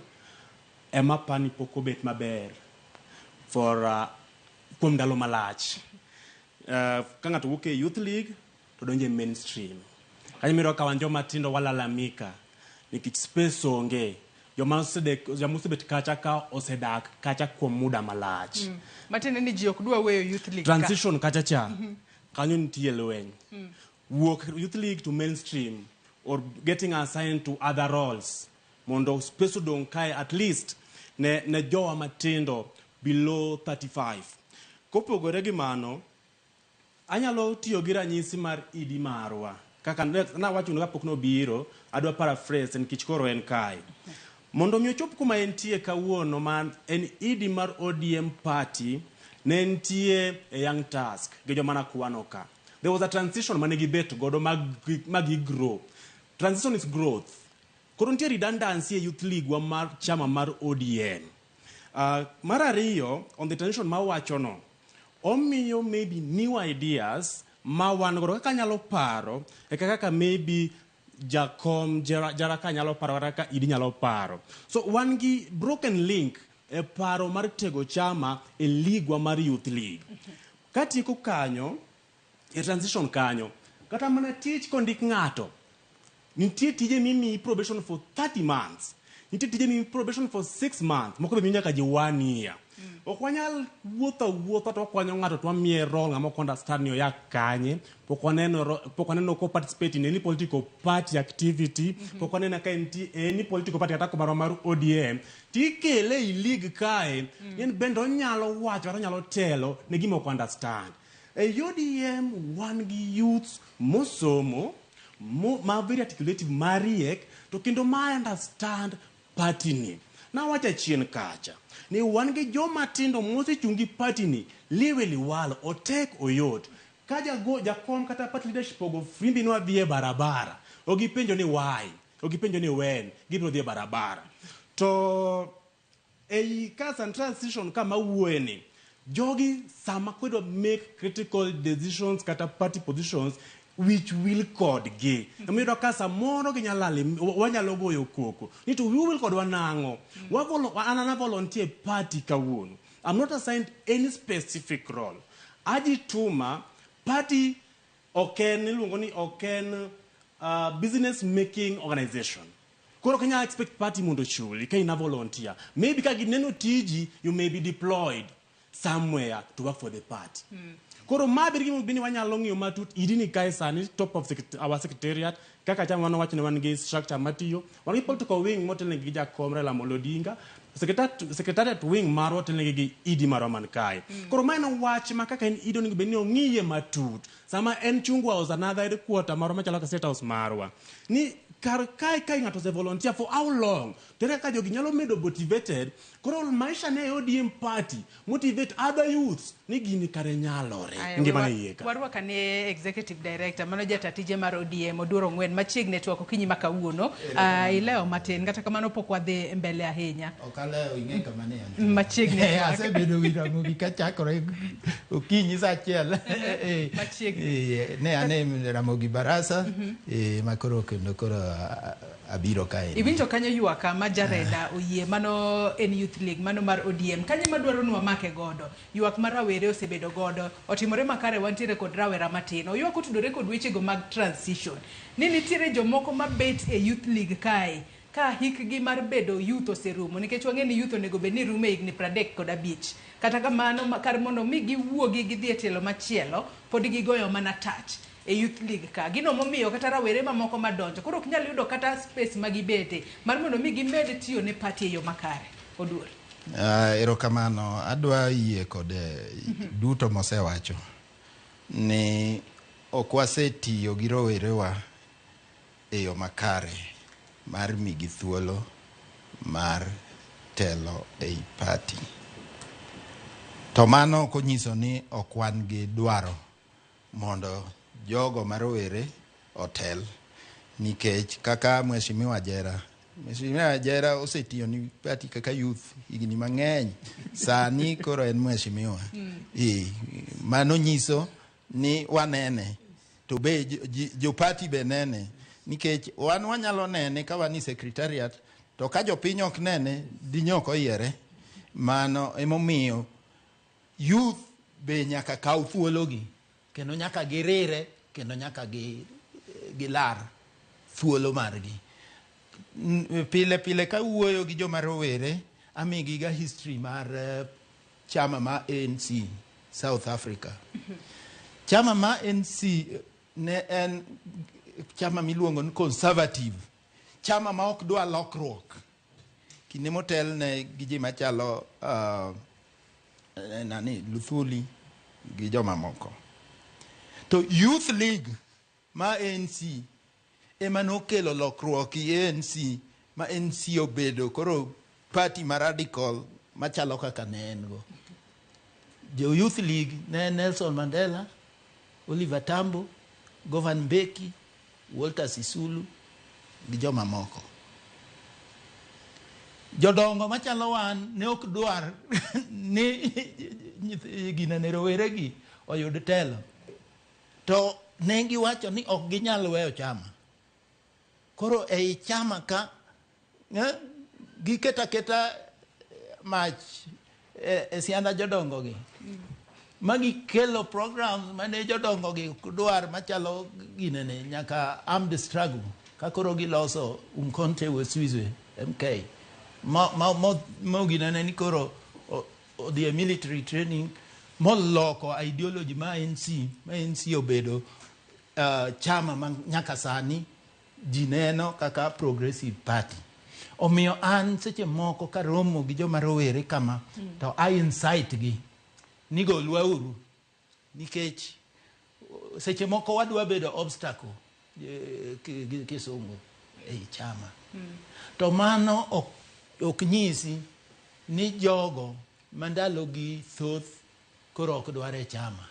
Speaker 3: ema pani pok obet maber for kuom ndalo malach. Ka ng'ato wuok e youth league to donjo e mainstream. Kanyo miyudo ka wan joma tindo walalamika nikech space onge. Joma osebet kacha ka osedak kacha kuom muda malach.
Speaker 1: Matiende ni ji ok dwa weyo youth league ka.
Speaker 3: Transition kacha cha, kanyo nitie lweny. Wuok youth league to mainstream or getting assigned to other roles mondo space odong' kae at least ne jowa matindo below 35. Kopogore gi mano, anyalo tiyo gi ranyisi mar ED marwa. Kaka nawacho kapok nobiro, adwa paraphrase nikech koro en kae. Mondo mi ochop kuma entie kawuono ma en ED mar ODM party, ne entie e Young Task gi joma nakwano ka. There was a transition mane gibet godo mag grow. Transition is growth. Koro nitie redundancy e youth league wa mar chama mar ODM. Mar ariyo, on the transition mawachono, omiyo maybe new ideas ma wan godo kaka anyalo paro e kaka maybe jakom Jaraka nyalo paro kata kaka Idi nyalo paro. So wan gi broken link e paro mar tego chama e ligwa mar youth league. Katieko kanyo, e transition kanyo, kata mana tich kondik ng'ato, nitie tije mimiyi probation for 30 months. Nitie tije mimiyi probation for 6 months. Moko be miyo nyaka ji 1 year. Ok wanyal wuotho awuotha to wakwanyo ng'ato to wamiye role ng'ama ok understand ni oya kanye. Pok waneno ko participate in any political party activity. Pok waneno ka entie any political party kata marwa mar ODM. Tikele i league kae, en bende onyalo wacho kata onyalo telo ne gima ok understand. E ODM wan gi youths mosomo, ma very articulative, mariek, to kendo ma understand party ni. Nawacho achien kacha ni wan gi joma tindo mosechung' gi party ni liwe liwalo, otek oyot. Ka jakom kata party leadership ogo frimbi ni wadhi e barabara, ok gipenjo ni why, ok gipenjo ni when, gibiro dhi e barabara. To ei ka transition kama wuoye ni, jogi sama kwedo make critical decisions kata party positions which will kodgi. Emiyudo ka samoro ginyalo lal, wanyalo goyo koko ni to wiu wil kodwa nang'o. An ana volunteer party kawuono. I'm not assigned any specific role. Ajituma party ok en iluongo ni ok en business making organization. Koro ok inyal expect party mondo ochuli ka in a volunteer. Maybe ka gineno tiji, you may be deployed somewhere to work for the party. Koro ma ber gima ni wanyalo ng'iyo matut idini kae sani top of our secretariat kaka chama mano wacho ni wan gi structure matiyo, wan gi political wing motelnegi gi jakom Raila Amolo Odinga, secretariat wing marwa otelnegi gi ED marwa man kae. Koro ma en wach ma kaka en ED onego bed ni ong'iye matut sama en Chungwa House another headquarter marwa machalo kaka State House marwa ni kar kae kae ng'ato ose volunteer for how long, to ere kaka jogi nyalo medo motivated koro maisha ne ODM party motivate other youths ni gini kare nyalore ngima ne iye ka.
Speaker 1: Warwaka ne executive director mano jata tije mar ODM Oduor Ong'wen machiegni e twak okinyi ma kawuono. Ilewo matin kata kamano pok wadhi mbele ahinya.
Speaker 7: Ok alewo, ing'e kama ne antie.
Speaker 1: Machiegni.
Speaker 7: Asebedo wi Ramogi kachakore okinyi saa achiel.
Speaker 1: Machiegni.
Speaker 7: Ne ane Ramogi Barasa, ma koro kendo koro abiro kae.
Speaker 1: Iwinjo kanyo ywaka ma Jareda oyie mano en Youth League mano mar ODM. Kanyo madwaro ni wamake godo. Ywak mar rawere osebedo godo. Otimore makare wantiere kod rawera matin. Oywak otudore kod wechego mag transition. Ni nitiere jomoko mabet e Youth League kae ka hikgi mar bedo youth oserumo nikech wang'e ni youth onego bed ni rumo e higni 35. Kata kamano kar mondo mi giwuogi gidhi e tielo machielo pod gigoyo mana touch e Youth League ka. Gino momiyo kata rawere mamoko madonjo koro ok nyal yudo kata space ma gibete mar mondo mi gimed tiyo ne party e yo makare. Oduor.
Speaker 7: Erokamano, adwa yie kod duto mosewacho ni ok wasetiyo gi rowerewa e yo makare mar migi thuolo mar telo ei party. To mano ok onyiso ni ok wan gi dwaro mondo jogo ma rowere otel, nikech kaka Mheshimiwa Jera Mheshimiwa Jera osetiyo ni party kaka youth higni mang'eny. Sani koro en mheshimiwa. Mano nyiso ni wanene. To be jo party be nene. Nikech wan wanyalo nene ka wan e secretariat, to ka jopiny ok nene, dinyo ok oyiere. Mano emomiyo youth be nyaka kaw thuologi, kendo nyaka girire, kendo nyaka gilar thuolo margi. Pile pile ka wuoyo gi joma rowere, amigiga history mar chama ma ANC South Africa. Chama ma ANC ne en chama miluongo ni conservative, chama ma ok dwa lokruok. Kinde motelne gi ji machalo nani Luthuli gi jomamoko. To Youth League ma ANC ema nokelo lokruok i ANC, ma ANC obedo koro party ma radical machalo kaka ne en go. Jo Youth League ne Nelson Mandela, Oliver Tambo, Govan Mbeki, Walter Sisulu gi jomamoko. Jodongo machalo wan ne ok dwar ni ginene rowere gi oyud telo. To ne giwacho ni ok ginyal weyo chama. Koro ei chama ka giketo aketa mach e sianda jodongo gi. Magikelo programs mane jodongo gi ok dwar machalo ginene nyaka armed struggle. Ka koro giloso Umkhonto we Sizwe MK. Ma ginene ni koro odhi e military training moloko ideology ma ANC, ma ANC obedo chama ma nyaka sani ji neno kaka progressive party. Omiyo an seche moko karomo gi joma rowere kama, to I incite gi ni golwauru, nikech seche moko wadwa bedo obstacle gi kisungu ei chama. To mano ok nyisi ni jogo ma ndalogi thoth koro ok dwar e chama.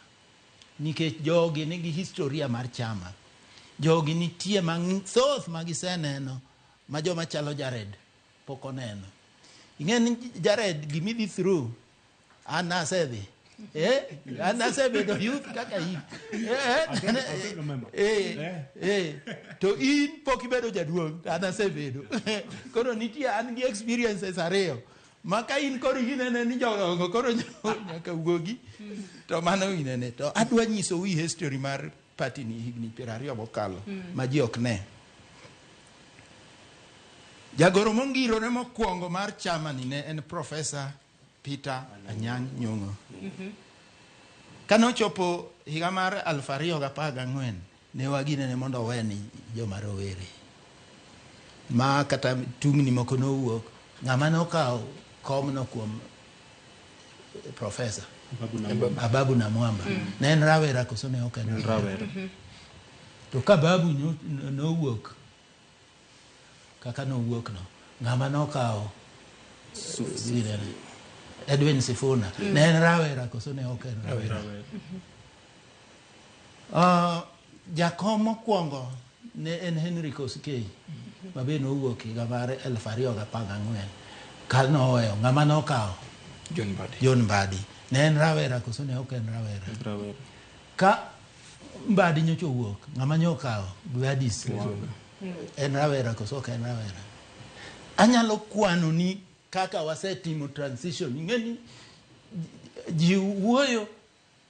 Speaker 7: Nikech jogi nigi historia mar chama. Jogi nitie mathoth ma giseneno ma joma chalo Jared pok oneno. Ing'e ni Jared gimidhi through, an asedhi. An asebedo youth kaka in. To in pok ibedo jaduong', an asebedo. Koro nitie an gi experiences ariyo. Ma ka in koro inene ni jodongo koro nyaka wuogi, to mano inene. To adwa nyisou history mar party ni higni 20 mokalo ma ji ok ne. Jagoro mongirore mokwongo mar chama ni ne en Professor Peter Anyang' Nyong'o. Kanochopo higa mar 2014, ne waginene mondo owe ni joma rowere. Ma kata tungni moko nowuok, ng'ama nokawo komno kuom Professor Ababu Namwamba. Ne en rawera koso ne ok en rawera? To ka Babu nowuok, kaka nowuok no, ng'ama nokawo Edwin Sifuna. Ne en rawera koso ne ok en rawera? Jakom mokwongo ne en Henry Koskei, ma be nowuok higa mar 2014. Ka noweyo, ng'ama nokawo?
Speaker 2: John Mbadi.
Speaker 7: John Mbadi. Ne en rawera koso ne ok en rawera? Ka Mbadi nyocha owuok, ng'ama nyokawo? Gladys. En rawera koso ok en rawera? Anyalo kwano ni kaka wasetimo transition. Ing'e ni ji wuoyo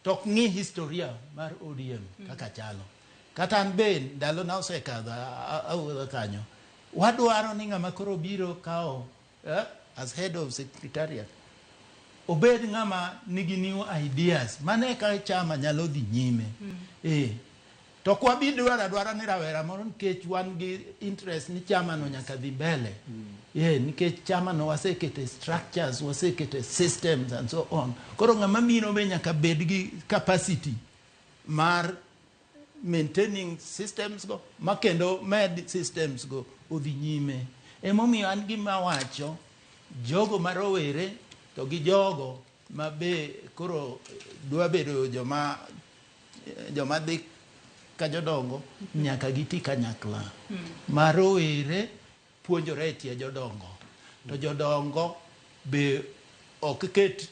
Speaker 7: to ok ng'i historia mar ODM kaka chalo. Kata an be ndalo na osekadho awuotho kanyo. Wadwaro ni ng'ama koro biro kawo as head of secretariat obed ng'ama nigi new ideas. Mano eka chama nyalo dhi nyime. To ok wabi dwaro adwara ni rawera moro nikech wan gi interest ni chama no nyaka dhi mbele. Nikech chama no wasekete structures, wasekete systems and so on. Koro ng'ama biro be nyaka bed gi capacity mar maintaining systems go, ma kendo med systems go odhi nyime. Emomiyo an gima wacho, jogo ma rowere to gi jogo ma be koro dwa bedo joma dhi ka jodongo nyaka giti kanyakla. Ma rowere puonjore e tie jodongo. To jodongo be ok ket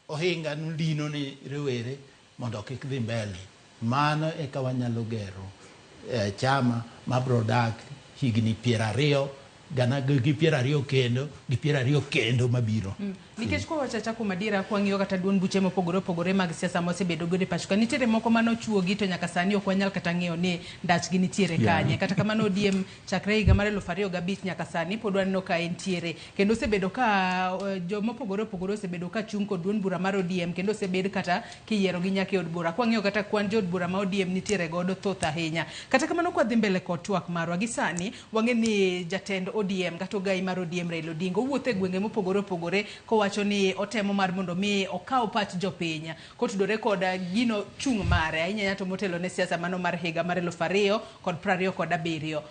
Speaker 7: ohinga dino ni rowere mondo kik dhi mbele. Mano eka wanyalo gero chama mabro dak higni 20 gana gi 20 kendo gi 20 kendo mabiro.
Speaker 1: Nikech kwa wacho acha kuom adiera, kwang'iyo kata duond buche mopogore opogore mag siasa mosebedo godo e pacho ka, nitiere moko manochuogi to nyaka sani ok wanyal kata ng'eyo ni ndachgi nitiere kanye. Kata kamano ODM chakre higa mar 2005 nyaka sani pod waneno ka entiere, kendo osebedo ka jomopogore opogore osebedo ka chung' kod duond bura mar ODM, kendo osebed kata kiyierogi nyaka e od bura. Kwang'iyo kata kwan jood bura ma ODM nitiere godo thoth ahinya. Kata kamano kwadhi mbele kod twak marwa gi sani, wang'e ni jatend ODM kata ogai mar ODM Raila Odinga owuotho e gwenge mopogore opogore kowacho ni otemo mar mondo mi okaw pach jopiny kotudore kod gino chung' mare ahinya to motelo ne siasa mano mar higa mar 2027.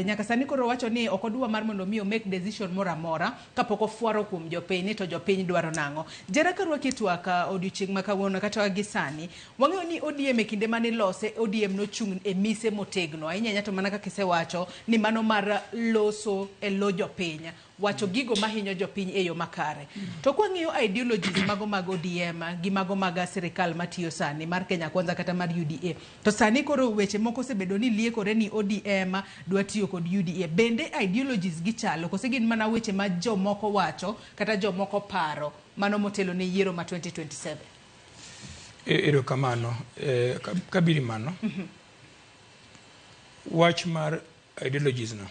Speaker 1: Nyaka sani koro owacho ni ok odwa mar mondo mi o make decision moro amora kapok ofwaro kuom jopiny ni to jopiny dwaro nang'o. Jera karwaki e twak odiochieng' ma kawuono kata gi sani, wang'eyo ni ODM e kinde mane ilose, ODM nochung' e mise motegno ahinya to mana kaka isewacho ni mano mar loso e lo jopiny, wacho gigo mahinyo jopiny e yo makare. To kwang'iyo ideologies mago mag ODM gi mago mag sirikal matiyo sani mar Kenya Kwanza kata mar UDA, to sani koro weche moko osebedo ni liekore ni ODM dwa tiyo kod UDA. Bende ideologies gichalo kose gin mana weche ma jomoko wacho kata jomoko paro mano motelo ne yiero ma 2027?
Speaker 2: Erokamano. Kabiri mano, wach mar ideologies no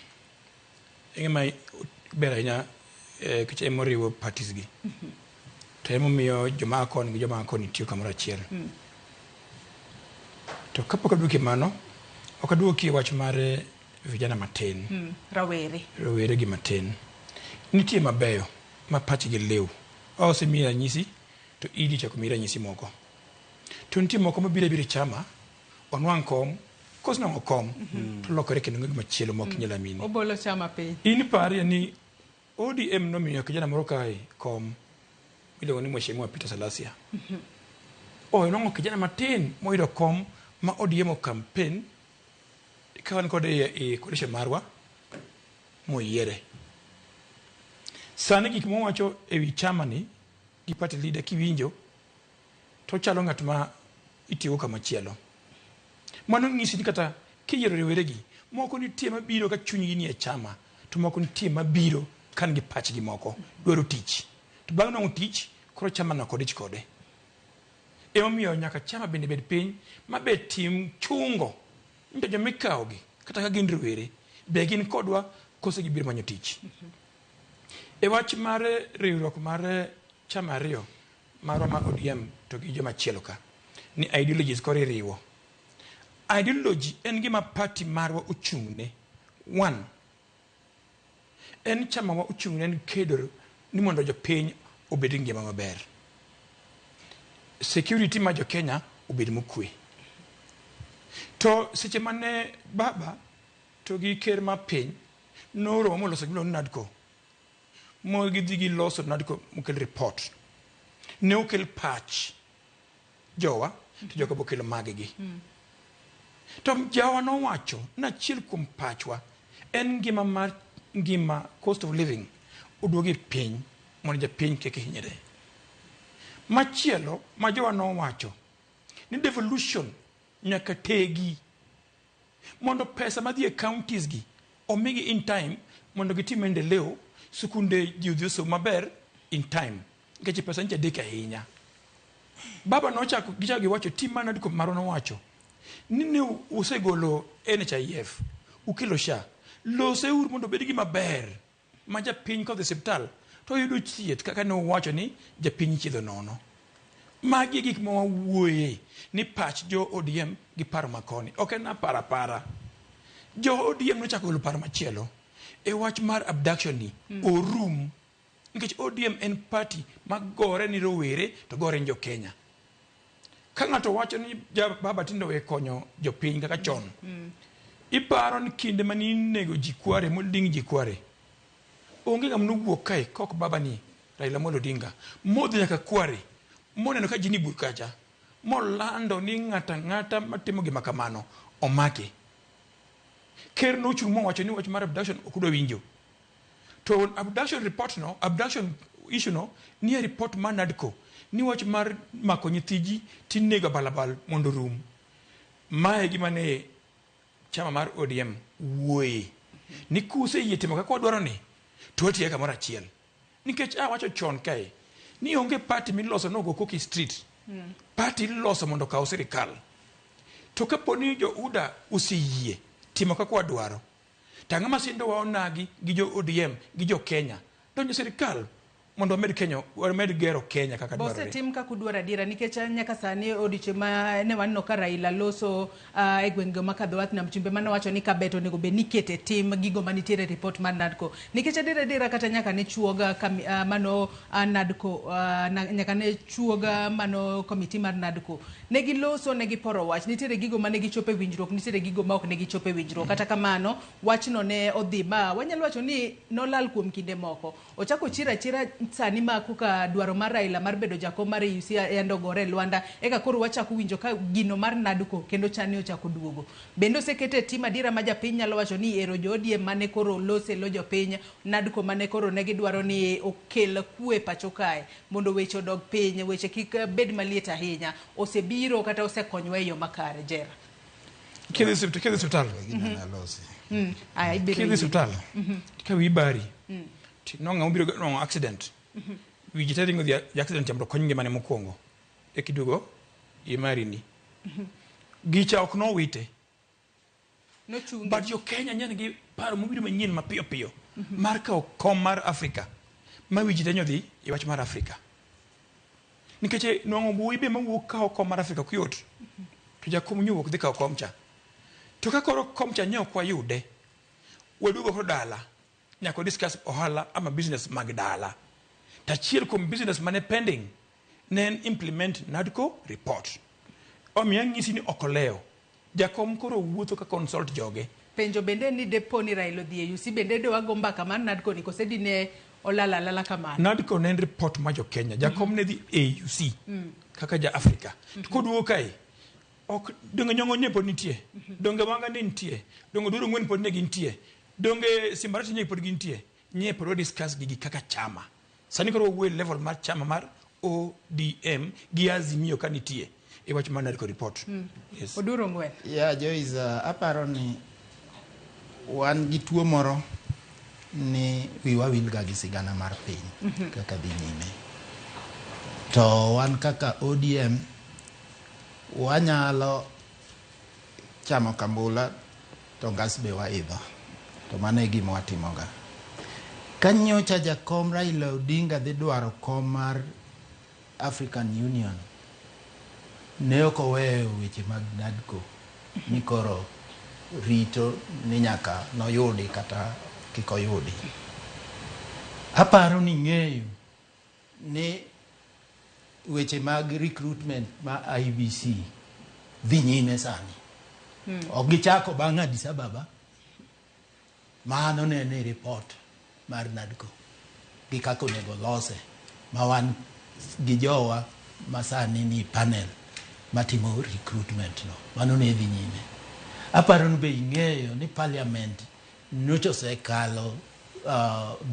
Speaker 2: en gima ber ahinya nikech ema oriwo parties gi. To emomiyo joma a koni gi joma a koni tiyo kamoro achiel. To kapok aduoki mano, ok aduoki e wach mar vijana matin.
Speaker 1: Rawere.
Speaker 2: Rowere gi matin. Nitie mabeyo ma pachgi liw. Osemiyi ranyisi to idi chako miyi ranyisi moko. To nitie moko mabiro abira e chama, onwang' kom, kosenwang'o kom, to lokore kendo gima chielo mok inyal amini.
Speaker 1: Obolo chama piny.
Speaker 2: In parie ni ODM nomiyo kijana moro kae kom miluongo ni Mheshimiwa Peter Salasya. Onwang'o kijana matin moyudo kom ma ODM o campaign ka wan kode e coalition marwa moyiere. Sani gik mowacho ewi chama ni gi party leader kiwinjo to chalo ng'at ma itiyogo kama chielo. Mano nyisi ni kata kiyiero roweregi, moko nitie mabiro ka chunygi nie chama, to moko nitie mabiro ka nigi pachgi moko, dwaro tich. To bang' nwang'o tich, koro chama no ok odich kode. Emomiyo nyaka chama bende bed piny ma be tim chungo ni to joma ikawogi kata ka gin rowere, be gin kodwa kose gibiro manyo tich. E wach mar riwruok mar chama ariyo marwa ma ODM to gi joma chielo ka, ni ideologies koro iriwo. Ideology en gima party marwa ochung'ne. One, en chama wa ochung'ne en kedo ni mondo jopiny obed gi ngima maber. Security mar jo Kenya obed mokwe. To seche mane baba to gi ker mar piny noromo moloso gimiluongo ni NADCO, mo gidhi giloso NADCO mokel report. Ne okel pach jowa to joka bokelo maggi. To jawa nowacho ni achiel kuom pachwa en ngima mar ngima cost of living oduogi piny mondo japiny kik hinyre. Machielo ma jowa nowacho ni devolution nyaka tegi mondo pesa madhi e counties gi omigi in time mondo gitim maendeleo, sikunde ji odhi osom maber in time nikech pesa nyicha dek ahinya. Baba nochako gichako giwacho tim mar NADCO marwa nowacho ni ne usegolo NHIF ukelo SHA loseuru mondo obed gima ber ma japiny kodhi e osiptal to yudo thieth kaka ne uwacho ni japiny ichiedho nono. Magi e gik ma wawuoye ni pach jo ODM gi paro makoni ok en apara apara. Jo ODM nochako golo paro machielo e wach mar abduction ni orum nikech ODM en party magore ni rowere to gore ni jo Kenya. Ka ng'ato wacho ni baba tindo we konyo jopiny kaka chon, iparo ni kinde mane inego ji kware moling' ji kware, onge ng'ama nowuok kae kok baba ni Raila Amolo Odinga modhi nyaka kware moneno ka ji ni bur kacha molando ni ng'ata ng'ata matimo gima kamano omaki. Ker nochung' mowacho ni wach mar abduction ok udwa winjo. To abduction report no, abduction issue no, nie report mar NADCO ni wach mar mako nyithi ji tinego balabal mondo rum. Mae gima ne chama mar ODM wuoye ni kuseyie timo kaka wadwaro ni to watiye kamoro achiel. Nikech awacho chon kae ni onge party miloso nogo koki street. Party iloso mondo okaw sirikal. To kapo ni jo UDA oseyie timo kaka wadwaro, to ang'o masindowa onagi gi jo ODM gi jo Kenya donjo sirikal mondo wamed Kenya, wamed gero Kenya kaka dwarore.
Speaker 1: Bosetim kaka udwaro adiera nikech nyaka sani odiochieng' ma ne waneno ka Raila loso e gwenge ma Kadhowath Nam Chumbi mane owacho ni Kabet onego bed ni ikete tim gigo manitiere e report mar NADCO. Nikech adiera adiera kata nyaka ne chuog mano NADCO nyaka ne chuog mano komiti mar NADCO. Ne giloso ne giporo wach nitiere gigo mane gichopo e winjruok nitiere gigo ma ok ne gichopo e winjruok. Kata kamano wachno ne odhi ma wanyalo wacho ni nolal kuom kinde moko. Ochako chier achiera sani ma koka dwaro mar Raila mar bedo jakom mar AUC yande ogore e lwanda eka koro wachako winjo ka gino mar NADCO kendo chani ochako duogo. Bende osekete e tim adiera ma japiny nyalo wacho ni ero jo ODM mane koro lose lo jopiny NADCO mane koro ne gidwaro ni okel kwe pacho kae mondo weche odog piny weche kik bed maliet ahinya osebiro kata osekonywa e yo makare Jera.
Speaker 2: Kidhi osiptal. Kidhi osiptal. Ka wiyi bari. No ng'ama obiro nwang'o accident. Wi ji te ringo dhi e accident cha mondo okony ngimane mokwongo. Eka iduogo imari ni. Gicha ok nowite. But jo Kenya nya nigi paro mobiro manyien mapiyo piyo mar kawo kom mar Afrika ma wi ji te nyodhi e wach mar Afrika. Nikech nwang'o wuoyi be mawuok kawo kom mar Afrika ok yot. To jakom nyowuok dhi kawo kom cha. To ka koro kom cha ne ok wayude, waduogo koro dala nyaka discuss ohala ama business mag dala. To achiel kuom business mane pending ne en implement NADCO report. Omiyo anyisi ni ok olewo. Jakom koro wuotho ka consult joge.
Speaker 1: Penjo bende ni depo ni Raila odhi e UC bende de wago mbaka mar NADCO ni kose dine olal alala kamano.
Speaker 2: NADCO ne en report mar jo Kenya. Jakom ne dhi AUC kaka ja Afrika. To koduogo kae ok donge Nyong'o ne pod nitie. Donge Wanga ne nitie. Donge Oduor Ong'wen pod ne gintie. Donge Simbarati ne pod gintie. Nye pod wa discuss gigi kaka chama. Sani koro wawuoyo e level mar chama mar ODM gi Azimio ka nitie e wach mar NADCO report. Yes.
Speaker 1: Oduor Ong'wen.
Speaker 7: Yeah, Joyce, aparo ni wan gi tuo moro ni wiwa wilga gi sigana mar piny kaka dhi nyime. To wan kaka ODM wanyalo chamo kambula to ngas be waidho. To mano e gima watimoga. Ka nyocha jakom Raila Odinga dhi dwaro kom mar African Union, ne ok oweyo weche mag NADCO ni koro rito ni nyaka noyudi kata kik oyudi. Aparo ni ng'eyo ni weche mag recruitment ma IEBC dhi nyime sani. Ok gichako bang' Addis Ababa. Mano ne ni report mar NADCO gi kaka onego lose ma wan gi jowa ma sani ni panel matimo recruitment no. Mano ne dhi nyime. Aparo ni be ing'eyo ni parliament nyocha osekalo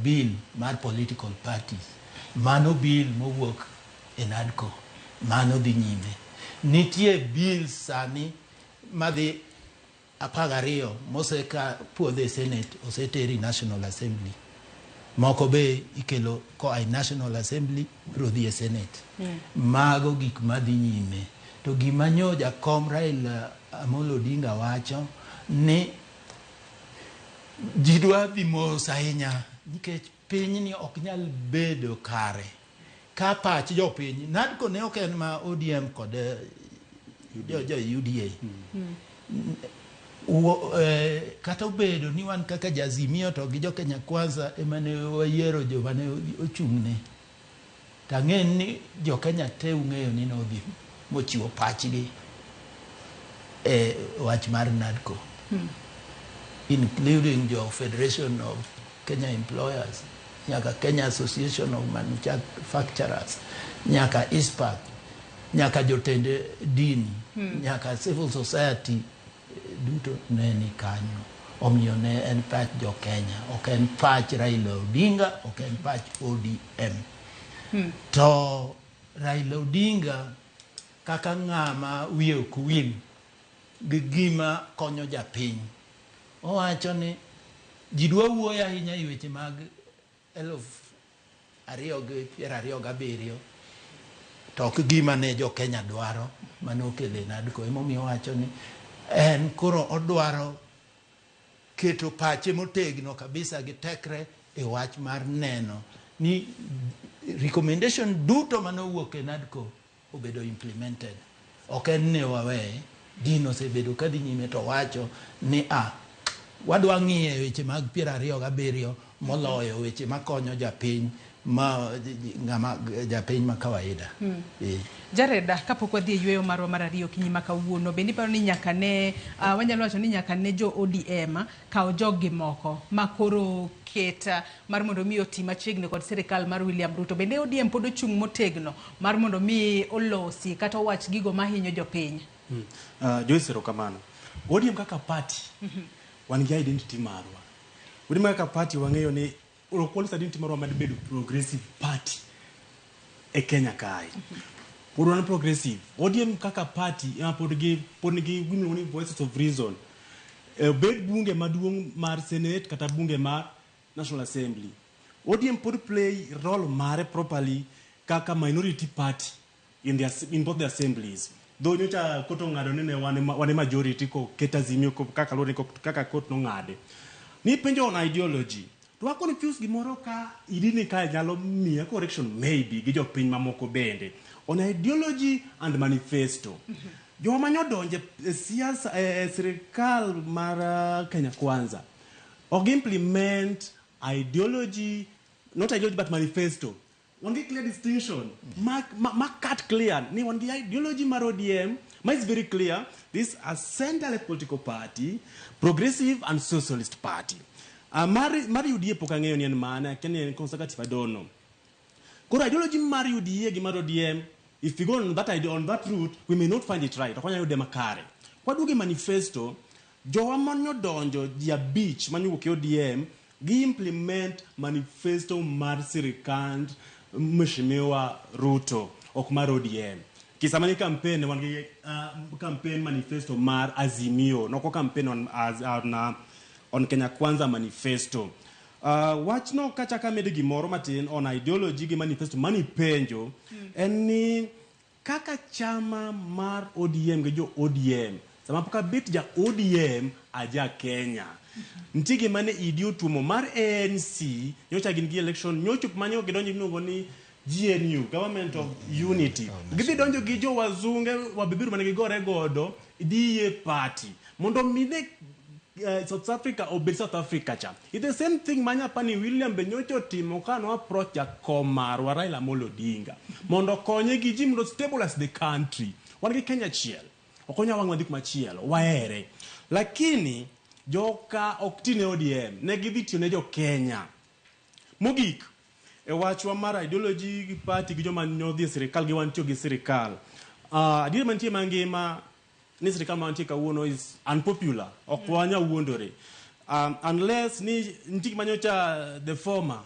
Speaker 7: bill mar political parties. Mano bill mowuok e NADCO. Mano dhi nyime. Nitie bill sani madhi 12 moseka puodho e Senate oseteri National Assembly. Moko be ikelo koa e National Assembly biro dhi e Senate. Mago gik madhi nyime. To gima nyo jakom Raila Amolo Odinga wacho ni ji dwa dhi mos ahinya nikech pinyni ok nyal bedo kare ka pach jopiny. NADCO ne ok en ma ODM kod jo UDA. Kata obedo ni wan kaka Jazimio to gi jo Kenya Kwanza ema ne wayiero joma ne ochung'ne. To ang'e ni jo Kenya te ung'eyo ni nodhi mochiwo pachgi e wach mar NADCO. Including jo Federation of Kenya Employers, nyaka Kenya Association of Manufacturers, nyaka ISPAC, nyaka jotend dini, nyaka civil society duto ne ni kanyo. Omiyo ne en pach jo Kenya, ok en pach Raila Odinga, ok en pach ODM. To Raila Odinga kaka ng'ama wiye ok wil gi gima konyo japiny, owacho ni ji dwa wuoyo ahinya e weche mag 2027 to ok gima ne jo Kenya dwaro mane okelo e NADCO. Emomiyo owacho ni en koro odwaro keto pache motegno kabisa gi tekre e wach mar neno ni recommendation duto mane owuok e NADCO obedo implemented. Ok en ni waweye, gino osebedo kadhi nyime to wacho ni a wadwa ng'iye weche mag 27 moloyo weche makonyo japiny ma ng'ama japiny ma kawaida.
Speaker 1: Jared, kapok wadhi e yweyo marwa mar ariyo okinyi ma kawuono, bende iparo ni nyaka ne wanyalo wacho ni nyaka ne jo ODM kaw jog-gi moko ma koro ket mar mondo mi oti machiegni kod sirikal mar William Ruto. Bende ODM pod ochung' motegno mar mondo mi olosi kata owach gigo mahinyo jopiny?
Speaker 3: Joyce, erokamano. ODM kaka party, wan gi identity marwa. ODM kaka party wang'eyo ni ok walos identity marwa mar bedo progressive party e Kenya kae. Pod wan progressive. ODM kaka party ema pod gi pod nigi gimiluongo ni voices of reason. Obed bunge maduong' mar Senate kata bunge mar National Assembly. ODM pod play role mare properly kaka minority party in both the assemblies. Though nyocha court ong'ado ni ne wan e majority koket Azimio kaka luwore ni kaka court nong'ade. Ni penjo on ideology. To wa confuse gimoro ka idini ka nyalo miya correction maybe gi jopiny mamoko bende. On ideology and manifesto. Joma nyodonje e siasa e sirikal mar Kenya Kwanza ok implement ideology, not ideology but manifesto. Wan gi clear distinction ma cut clear ni wan gi ideology mar ODM ma is very clear. This a center political party, progressive and socialist party. Mar UDA pok ang'eyo ni en mane, akia ni en conservative, I don't know. Koro ideology mar UDA gi mar ODM, if we go on that idea, on that route, we may not find it right. Ok wanyal yude makare. Kwaduogo e manifesto, jowa manodonjo ji 5 manyowuok e ODM, gi implement manifesto mar sirikand Mheshimiwa Ruto, ok mar ODM. Kisa mane campaign, wan gi campaign manifesto mar Azimio, noko campaign on Kenya Kwanza manifesto. Wachno kachaka medo gimoro matin on ideology gi manifesto manipenjo en ni kaka chama mar ODM gi jo ODM sama pok abet ja ODM aja Kenya nitie gima ne idi otuomo mar ANC nyocha gin gi election nyochop mane gidonjo miluongo ni GNU, Government of Unity. Gidhi donjo gi jo wazunge wabeberu mane gigore godo DA party mondo mine South Africa obed South Africa cha. It's the same thing manyapani William be nyocha otimo ka no approach jakom marwa Raila Amolo Odinga mondo okonye gi ji mondo stabilize the country. Wan gi Kenya achiel. Ok wanyal wang' wadhi kumachielo, wahere. Lakini joka ok ti ne ODM, ne gidhi tiyo ne jo Kenya. Mogik, e wachwa mar ideology gi party gi joma nodhi e sirikal gi wan tiyo gi sirikal. Adier mantie mangima ni sirikal ma wantie kawuono is unpopular. Ok wanyal wuondore. Unless ni nitie gima nyocha the former,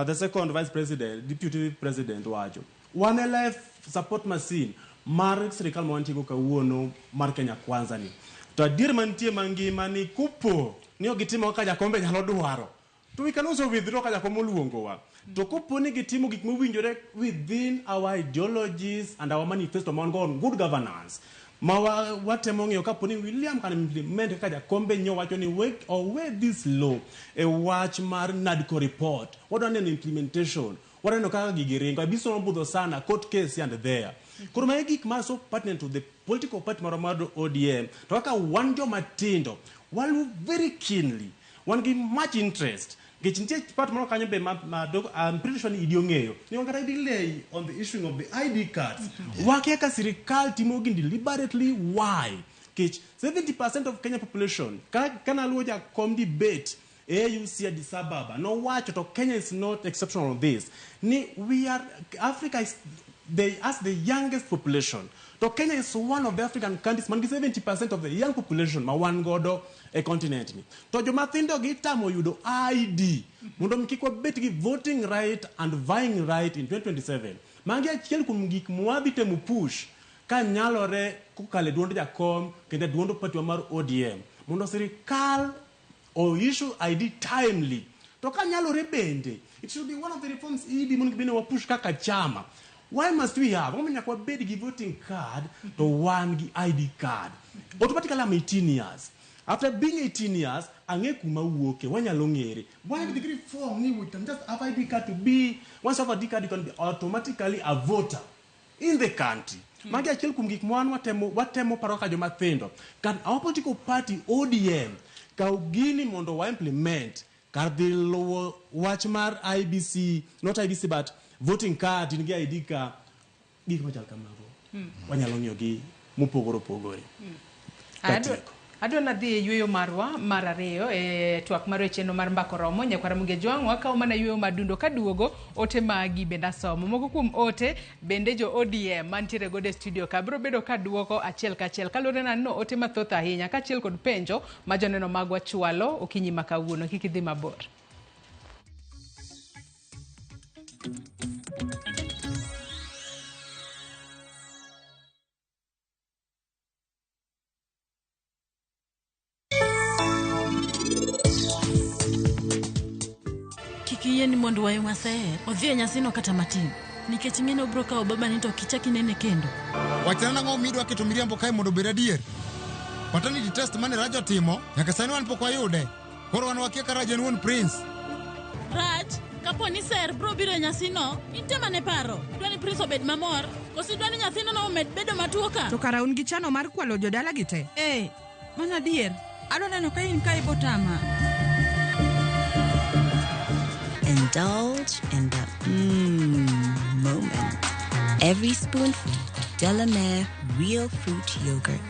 Speaker 3: the second vice president, deputy president wacho. Wan e life support machine mar sirikal ma wantie go kawuono mar Kenya Kwanza ni. To adier mantie mangima ni kopo ni ok gitimo kaka Jakombe nyalo dwaro. To we can also withdraw ka Jakom oluongowa. To kopo ni gitimo gik mowinjore within our ideologies and our manifesto ma wan go on good governance. Ma watemo ng'iyo kapo ni William can implement kaka Jakombe nyo wacho ni we owe this law e wach mar NADCO report. Wadwa neno implementation. Wadwa neno kaka gigi ringo. Abiso nobudho sana court case and there. Koro magi gik ma so pertinent to the political party marwa mar ODM. To kaka wan joma tindo, waluwo very keenly. Wan gi much interest. Nikech nitie part moro kanyo be ma I'm pretty sure ni idi ong'eyo. Ni wan kata delay on the issuing of the ID cards. Wakia ka sirikal timo gini deliberately, why? Nikech 70% of Kenya population, kana luwo jakom debate AUC Addis Ababa, nowacho to Kenya is not exceptional on this. Ni we are, Africa is They as the youngest population. To Kenya is one of the African countries man gi 70% of the young population ma wan godo e continent ni. To joma thindo gi tamo yudo ID mondo mi kik wabet gi voting right and vying right in 2027. Magi achiel kuom gik mwadhi temo push ka nyalore kokalo e duond jakom kendo e duond party wa mar ODM mondo sirikal o issue ID timely. To ka nyalore bende, it should be one of the reforms ED mondo bende wa push kaka chama. Why must we have? Omiyo nyaka wabed gi voting card to wan gi ID card. Automatically I'm 18 years. After being 18 years, ang'e kuma wuoke, wanyalo ng'ere. Why the reform ni we can just have ID card to be, once you have ID card you can be automatically a voter in the country. Magi achiel kuom gik ma wan watemo paro kaka joma thindo. Can our political party ODM kaw gini mondo wa implement kar dhi luwo wach mar IBC, not IBC but voting card in gi ID ka gik machal kamago. Wanyalo ng'iyo gi mopogore opogore. Katieko.
Speaker 1: Adwa nadhi e yueyo marwa mar ariyo e twak mar chenro mar Mbaka Oromo. Nyakwara Muge Jwang' wakawo mana yueyo madundo kaduogo ote magi bende asomo. Moko kuom ote bende jo ODM mantiere godo e studio ka biro bedo kaduoko achiel kachiel kaluwore na no ote mathoth ahinya kaachiel kod penjo ma joneno magwa chwalo okinyi ma kawuono. Kik idhi mabor.
Speaker 6: Kik iyie ni mondo wayu maser odhi e nyasino kata matin, nikech ing'e ni obiro kawo babani to ok ichak inene kendo.
Speaker 22: Wachna nang'o midwa keto miriambo kae mondo obed adier? Paternity test mane Raj otimo, nyaka sani wan pok wayude. Koro wan wakia ka Raj en wuon Prince.
Speaker 6: Raj, kapo ni ser biro biro e nyasino, in mane paro? Idwa ni Prince obed mamor, koso idwa ni nyathino no omed bedo matuo ka?
Speaker 23: To kara un gi chano mar kwalo jodala gi te?
Speaker 24: Ee, mano adier. Adwa neno ka in ka ibotama.
Speaker 25: Indulge in the moment. Every spoonful of Delamere Real Fruit Yogurt.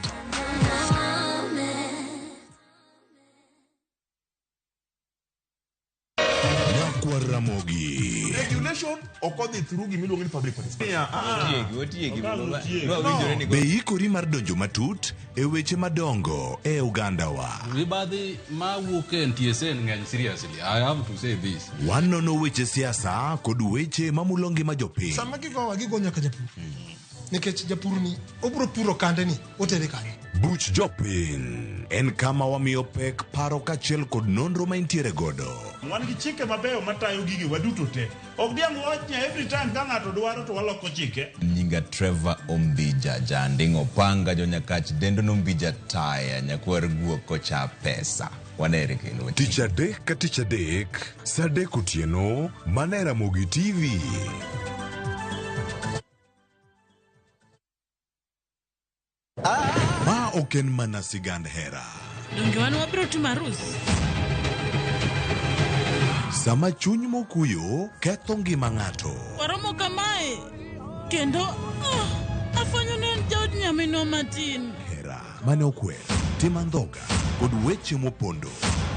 Speaker 13: Nyakwar Ramogi.
Speaker 26: Regulation ok odhi through gimiluongo ni public participation.
Speaker 27: Otiegi,
Speaker 13: Be ikori mar donjo matut e weche madongo e ogandawa?
Speaker 28: Mibadhi mawuok e NTSA ng'eny seriously. I have to say this.
Speaker 13: Wanono weche siasa kod weche mamulo ngima jopiny.
Speaker 29: Sama gigowa gigo nyaka japur nikech japur ni obiro puro kande ni otere kanye.
Speaker 13: Buch jopiny en kama wamiyo pek paro kaachiel kod nonro ma intiere godo.
Speaker 26: Wan gi chike mabeyo matayo gigi waduto te. Ok diang' wach ni every time ka ng'ato dwaro to waloko chike.
Speaker 27: Nyinga Trevor Ombija, janding' opanga jonyakach dendo nombija taya nyakwar guok kocha pesa. Wanere kendo.
Speaker 13: Tich adek ka tich adek, saa adek otieno, mana e Ramogi TV. Ma ok en mana sigand hera.
Speaker 6: Donge wan wabiro timo arus?
Speaker 13: Sama chuny mokuyo ketho ngima ng'ato.
Speaker 6: Waromo kamae, kendo afwenyo ni en jaod nyaminwa matin.
Speaker 13: Hera mane okwer, tim andhoga kod weche mopondo.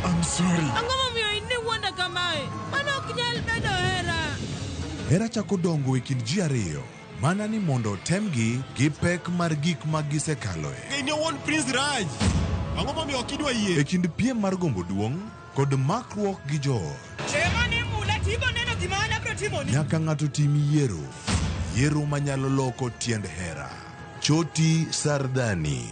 Speaker 29: I'm sorry.
Speaker 6: Ang'o momiyo in iwuonda kamae? Mano ok nyal bedo hera.
Speaker 13: Hera chako dongo e kind ji ariyo. Mana ni mondo otemgi gi pek mar gik ma gisekaloe.
Speaker 29: In owuon Prince Raj. Ang'o momiyo ok idwa yie?
Speaker 13: E kind piem mar gombo duong' kod makruok gi joot.
Speaker 24: Temo ni mula tibo neno gima an abiro timoni.
Speaker 13: Nyaka ng'ato tim yiero. Yiero manyalo loko tiend hera. Choti Sardani.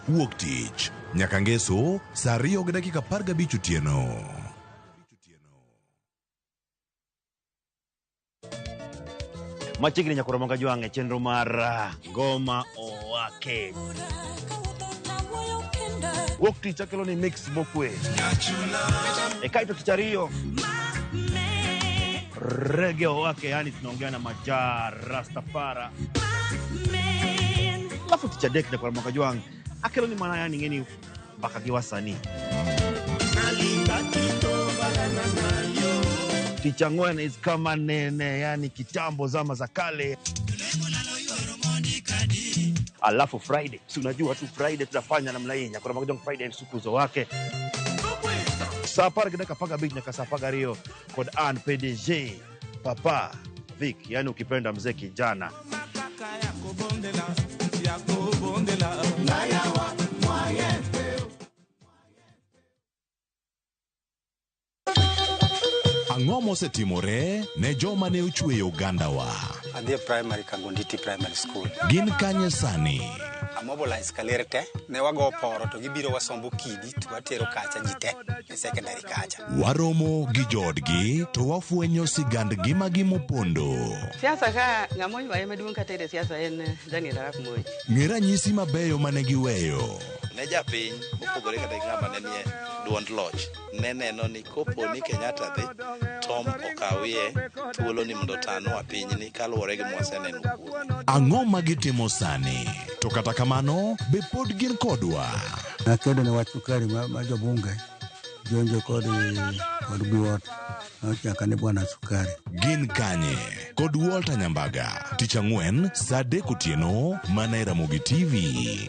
Speaker 13: Wuok tich. Nyaka ngeso saa 2:15 otieno.
Speaker 21: Machiegni nyakwar Ramogi Jwang' e chenro mar Ngoma Owake. Wuok tich akelo ni mix mokwe. E kaeto tich ariyo Reggae Owake, yani tunaongea na Maja Rastafara. Alafu tich adek nyakwar Ramogi Jwang' akelo ni mana yani ng'eni mbaka gi wasanii. Tich ang'wen is kama nene, yani kitambo zama za kale. Alafu Friday, si unajua tu Friday tunafanya namna hii. Nyakwar Ramogi Jwang' Friday msukuzo wake. Saa 10:15 nyaka saa 12 kod an PDG Papa Vic, yani ukipenda mzee kijana.
Speaker 13: Ang'o mosetimore ne joma ne ochweyo ogandawa?
Speaker 4: Adhi e primary Kangonditi Primary School.
Speaker 13: Gin kanye sani?
Speaker 4: Amobilize kaler te, ne wago poro to gibiro wasombo kidi to watero kacha ji te e secondary kacha.
Speaker 13: Waromo gi joodgi to wafwenyo sigand ngimagi mopondo.
Speaker 5: Siasa ka ng'ama oywaye maduong' kata e siasa en Daniel Arap Moi.
Speaker 13: Ng'e ranyisi mabeyo mane giweyo.
Speaker 8: Ne japiny mopogore kata gi ng'ama ne nie duond loch ne neno ni kopo ni Kenyatta dhi Tom okawie thuolo ni mondo otanwa pinyni kaluwore gi mwaseneno kuome.
Speaker 13: Ang'o ma gitimo sani? To kata kamano, be pod gin kodwa?
Speaker 17: Nakedo ne wach sukari ma, ma jobunge jonjo kod kod Biwott nochaka ni bwana sukari.
Speaker 13: Gin kanye? Kod Walter Nyambaga. Tich ang'wen saa 3 otieno mana e Ramogi TV.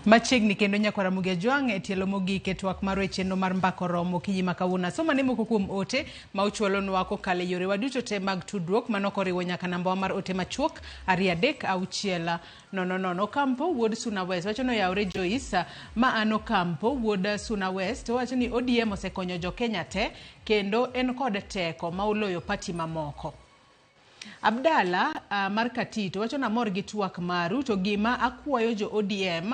Speaker 1: Machiegni kendo nyakwar Ramogi Ajwang' e tielo mogik e twak marwa e chenro mar Mbaka Oromo okinyi ma kawuono. Asoma ne moko kuom ote ma uchwalonwa kokalo e yorewa duto te mag tudruok mano koriwo nyaka nambawa mar ote machuok 236 000. Okampo wuod Suna West wacho ni oyawre Joyce ma an Okampo wuod Suna West owacho ni ODM osekonyo jo Kenya te kendo en kod teko ma oloyo pati mamoko. Abdalla mar Katito wacho ni amor gi twak maru to gima akwayo jo ODM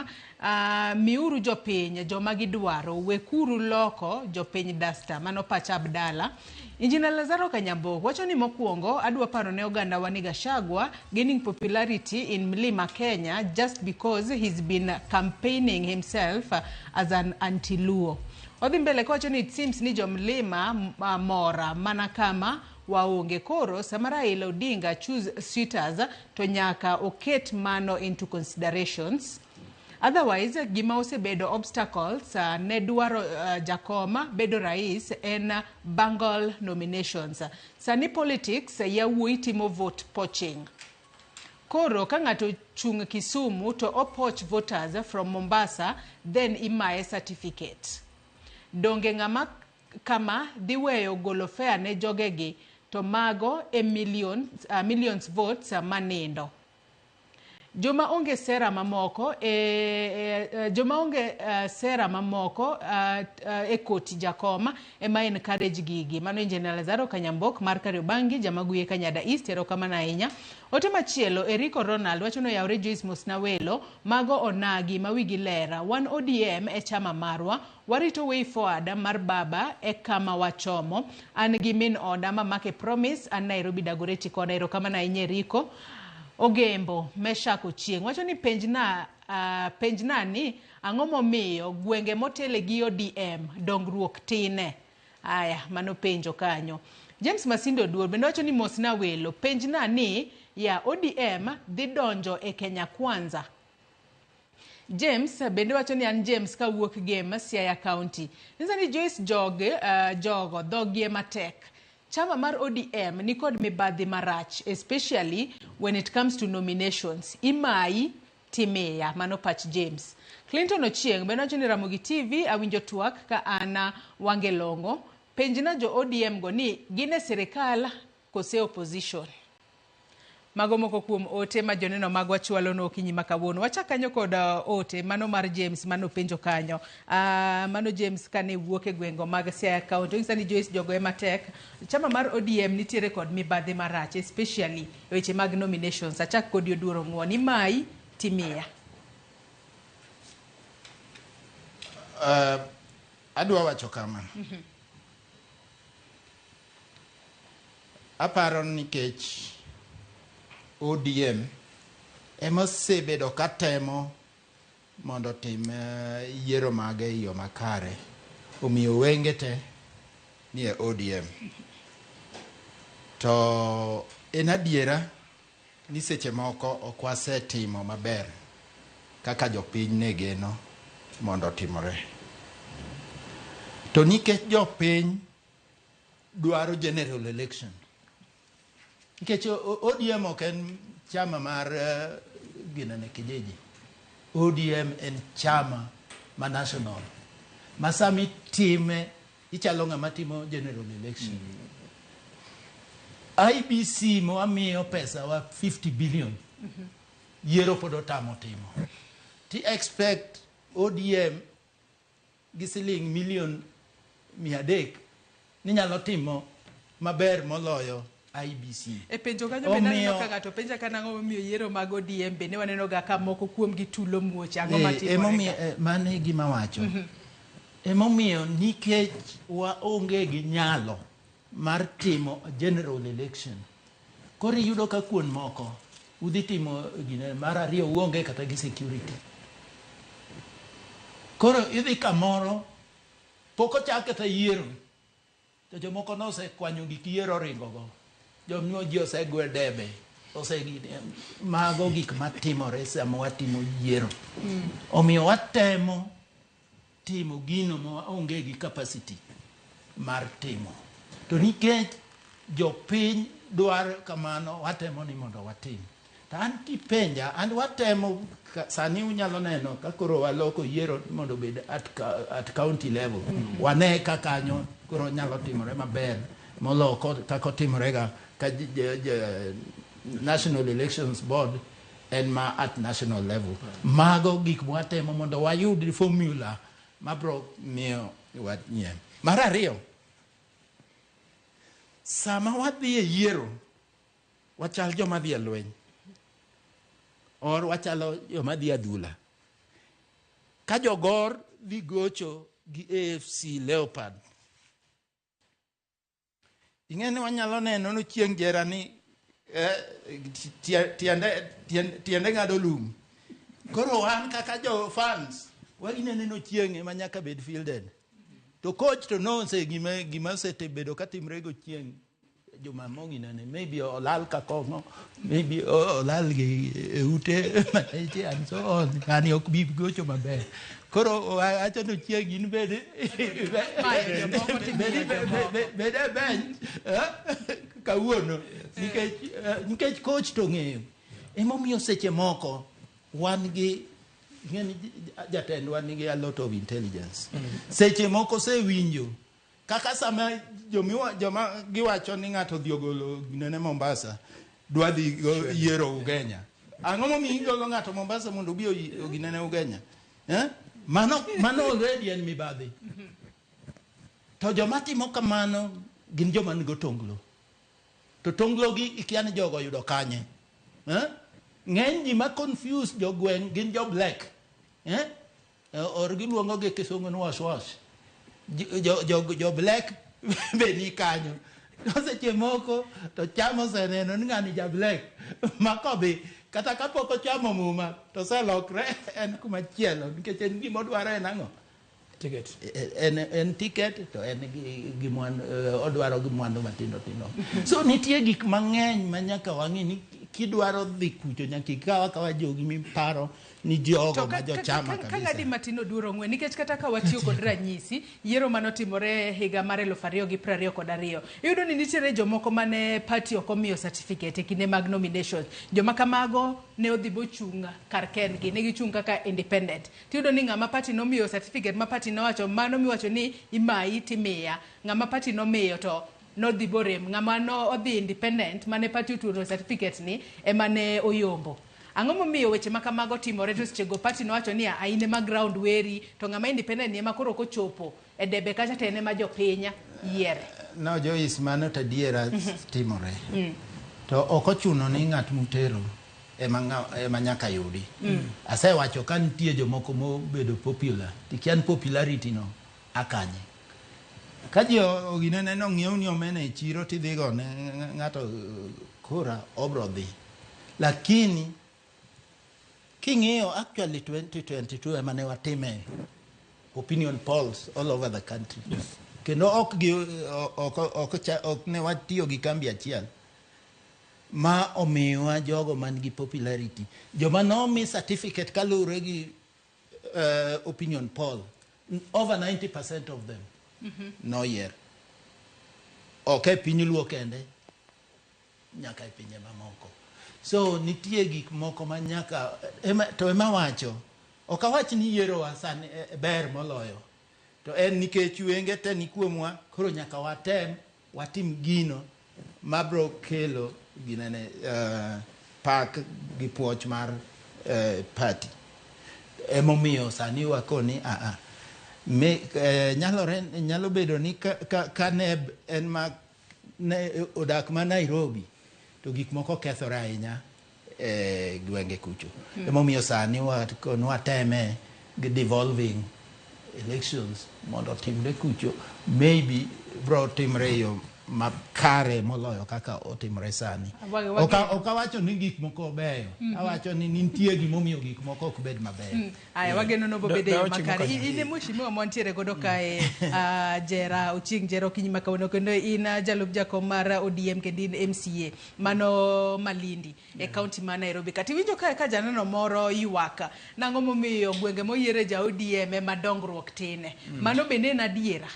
Speaker 1: miuru jopiny joma gidwaro wekuru loko jopiny dasta. Mano pach Abdalla. Injinia Lazaro Kanyambok wacho ni mokwongo adwa paro ne oganda wa ni Gachagua gaining popularity in Mlima Kenya just because he's been campaigning himself as an anti-Luo. Odhi mbele kowacho ni it seems ni jo Mlima mora mana kama waonge koro sama Raila Odinga choose suitors to nyaka oket mano into considerations. Otherwise, gima osebedo obstacles ne dwaro Jakoma bedo rais en bungle nominations. Sani politics yawuoyi timo vote poaching. Koro ka ng'ato chung Kisumu to opoach voters from Mombasa then imaye certificate. Donge ng'ama kama dhi weyo golo fare ne jogegi to mago e millions votes manindo. Joma onge sera mamoko joma onge sera mamoko e koti Jakoma ema encourage gigi. Mano Engineer Lazaro Kanyambok mar Kariobangi Jamaguye Kanyada East, erokamano ahinya. Ote machielo Eriko Ronald wacho ni oyawre Joyce Mosnawelo mago onagi ma wigi lera. Wan ODM e chama marwa warito way forward mar baba e kama wachomo. An gi min oda mamake promise an Nairobi Dagoretti kona, erokamano ahinya Eriko. Ogembo Meshak Ochieng wacho ni penjna ni ang'o momiyo gwenge motele gi ODM dongruok tine. Aya, mano penjo kanyo. James Masindo Oduor bende wacho ni mosna welo penjna ni ya ODM dhi donjo e Kenya Kwanza. James bende wacho ni an James kawuok Gem Siaya County. Nyiso ni Joyce jogo dhogie matek. Chama mar ODM ni kod mibadhi marach, especially when it comes to nominations. Imayi timiya, mano pach James. Clinton Ochieng bende wacho ni Ramogi TV awinjo twak ka ana Wangelongo. Penjna jo ODM go ni gin e sirikal kose opposition. Mago moko kuom ote ma joneno magwa chwalo no okinyi ma kawuono. Wachak kanyo kod ote mano mar James mano penjo kanyo. Mano James kane wuok e gwengo mag Siaya County. Onyisa ni Joyce jogo ema tek. Chama mar ODM nitiere kod mibadhi marach especially e weche mag nominations. Achak kodi Oduor Ong'uon. Imayi timiya.
Speaker 7: Adwa wacho kama. Aparo nikech ODM ema osebedo katemo mondo otim yiero mage e yo makare. Omiyo wenge te nie ODM. To en adiera ni seche moko ok wasetimo maber kaka jopiny ne geno mondo otimore. To nikech jopiny dwaro general election, nikech ODM ok en chama mar ginene kijiji. ODM en chama ma national. Ma sami time ichalo ng'ama timo general election. IBC mwamiyo pesa wa 50 billion yiero pod otamo timo. Ti expect ODM gi siling milion 300 ni nyalo timo maber moloyo IBC.
Speaker 1: E penjo kanyo bende aneno ka ng'ato penja ka nang'o momiyo yiero mag ODM bende waneno ga ka moko kuom gi tulo muoche ang'o matimore
Speaker 7: Emomiyo mano e gima wacho. Emomiyo nikech waonge gi nyalo mar timo general election. Koro iyudo ka kuon moko udhi timo gine mar ariyo uonge kata gi security. Koro idhi kamoro pok ochak kata yiero to jomoko nosekwanyo gik yiero oringo go. Jomno ji osegwe debe mago gik matimore sama watimo yiero. Omiyo watemo timo gino ma waonge gi capacity mar timo. To nikech jopiny dwaro kamano, watemo ni mondo watim. To an kipenja, an watemo, sani unyalo neno ka koro waloko yiero mondo obed at county level. Wane ka kanyo koro nyalo timore maber molo kaka otimorega ka National Elections Board en ma at national level. Mago gik mwatemo mondo wayud formula mabro miyo wanyien. Mar ariyo, sama wadhi e yiero, wachal joma dhi e lweny or wachalo joma dhi adhula. Ka jogor dhi gocho gi AFC Leopard, ing'e ni wanyalo neno ni chieng' jera ni tiende ng'ado lum. Koro wan kaka jo fans waginene no chieng' ema nyaka bed fielded. To coach to nose gima osebedo katimre go chieng' juma moginene maybe olal ka kong'o, maybe olal gi e ute maleche and so on. Ng'ani ok bi gocho maber. Koro wacho ni chieng' in bed
Speaker 1: Mayo jomoko timiyo jomoko.
Speaker 7: bed e bench kawuono nikech coach to ng'eyo. Emomiyo seche moko wan gi ing'e ni jatendwa nigi a lot of intelligence. Seche moko osewinjo kaka sama joma giwacho ni ng'ato odhi ogolo ginene Mombasa dwa dhi go yiero Ugenya. Ang'o momiyo igolo ng'ato Mombasa mondo obi oginene Ugenya? Eh? Mano already en mibadhi. To joma timo kamano gin joma nigo tonglo. To tonglo gi ikia ni jogo oyudo kanye. Eh? Ng'eny ji ma confuse jogweng' gin jo black. Eh? Or giluongo gi kisungu ni wash wash. Jo black be ni kanyo. To seche moko to cham oseneno ni ng'ani ja black ma kodhi kata kapok ochamo muma to oselokre en kuma chielo nikech en gima odwaro en ang'o?
Speaker 2: Ticket.
Speaker 7: En ticket to en gi mwandu, odwaro gi mwandu matindo tindo. So nitie gik mang'eny ma nyaka wang'i ni kidwaro dhi kucho nyaka ikaw akawa jogi miparo ni jogo
Speaker 1: To
Speaker 7: ma jochama
Speaker 1: ka
Speaker 7: kabisa.
Speaker 1: ng'adi matin oduoro ng'we nikech kata ka watiyo kod ranyisi yiero manotimore higa mar 2022 iyudo ni nitiere jomoko mane party ok omiyo certificate e kinde mag nominations. Joma kamago ne odhi bochung' kar kendgi, ne gichung' kaka independent. Tiyudo ni ng'ama party nomiyo certificate ma party nowacho mano miwacho ni imayi timiya, ng'ama party nomiyo to nodhi borem, ng'ama no odhi independent mane party otuono certificate ni ema ne oyombo. Ang'o momiyo weche ma kamago timore to sechego party nowacho ni in ema ground weri to ng'ama independent ni ema koro kochopo e debe kacha to en ema jopiny yiere.
Speaker 7: No Joyce, mano to adiera timore. To ok ochuno ni ng'at mutero ema nyaka yudi. Asewacho ka nitie jomoko mobedo popular, tikia ni popularity no akanye. Ka ji oginene ni ong'iew ni omena e chiro tidhi go ne ng'ato kura obro dhi. Lakini king'iyo actually 2022 ema ne watime opinion polls all over the country. Kendo ok ne watiyo gi kambi achiel ma omiwa jogo man gi popularity. Joma nomi certificate kaluwore gi opinion poll, over 90% of them noyier. Ok e piny luo kende, nyaka e pinje mamoko. So nitie gik moko ma nyaka to ema wacho. Ok awach ni yierowa sani ber moloyo. To en nikech wenge te ni kuomwa, koro nyaka watem watim gino mabro kelo ginene pak gi puoch mar party. Emomiyo sani wakoni aa me, nyalore nyalo bedo ni ka NEB en ma ne odak ma Nairobi to gik moko kethore ahinya e gwenge kucho. Emomiyo sani wateme gi devolving elections mondo otimre kucho, maybe bro timre e yo makare moloyo kaka otimre sani. Ok awacho ni gik moko beyo. Awacho ni nitie gimomiyo gik moko ok bed mabeyo.
Speaker 1: Aya, wageno no bobede yo makare. In e mheshimiwa mwantiere godo kae, Jera Ochieng Jera, okinyi ma kawuono, kendo in jalup jakom mar ODM kendo in MCA mano Malindi e kaunti ma Nairobi. Kata iwinjo kae ka janeno moro ywak nang'o momiyo gwenge moyiere ja ODM ema dongruok tine. Mano bende en adiera?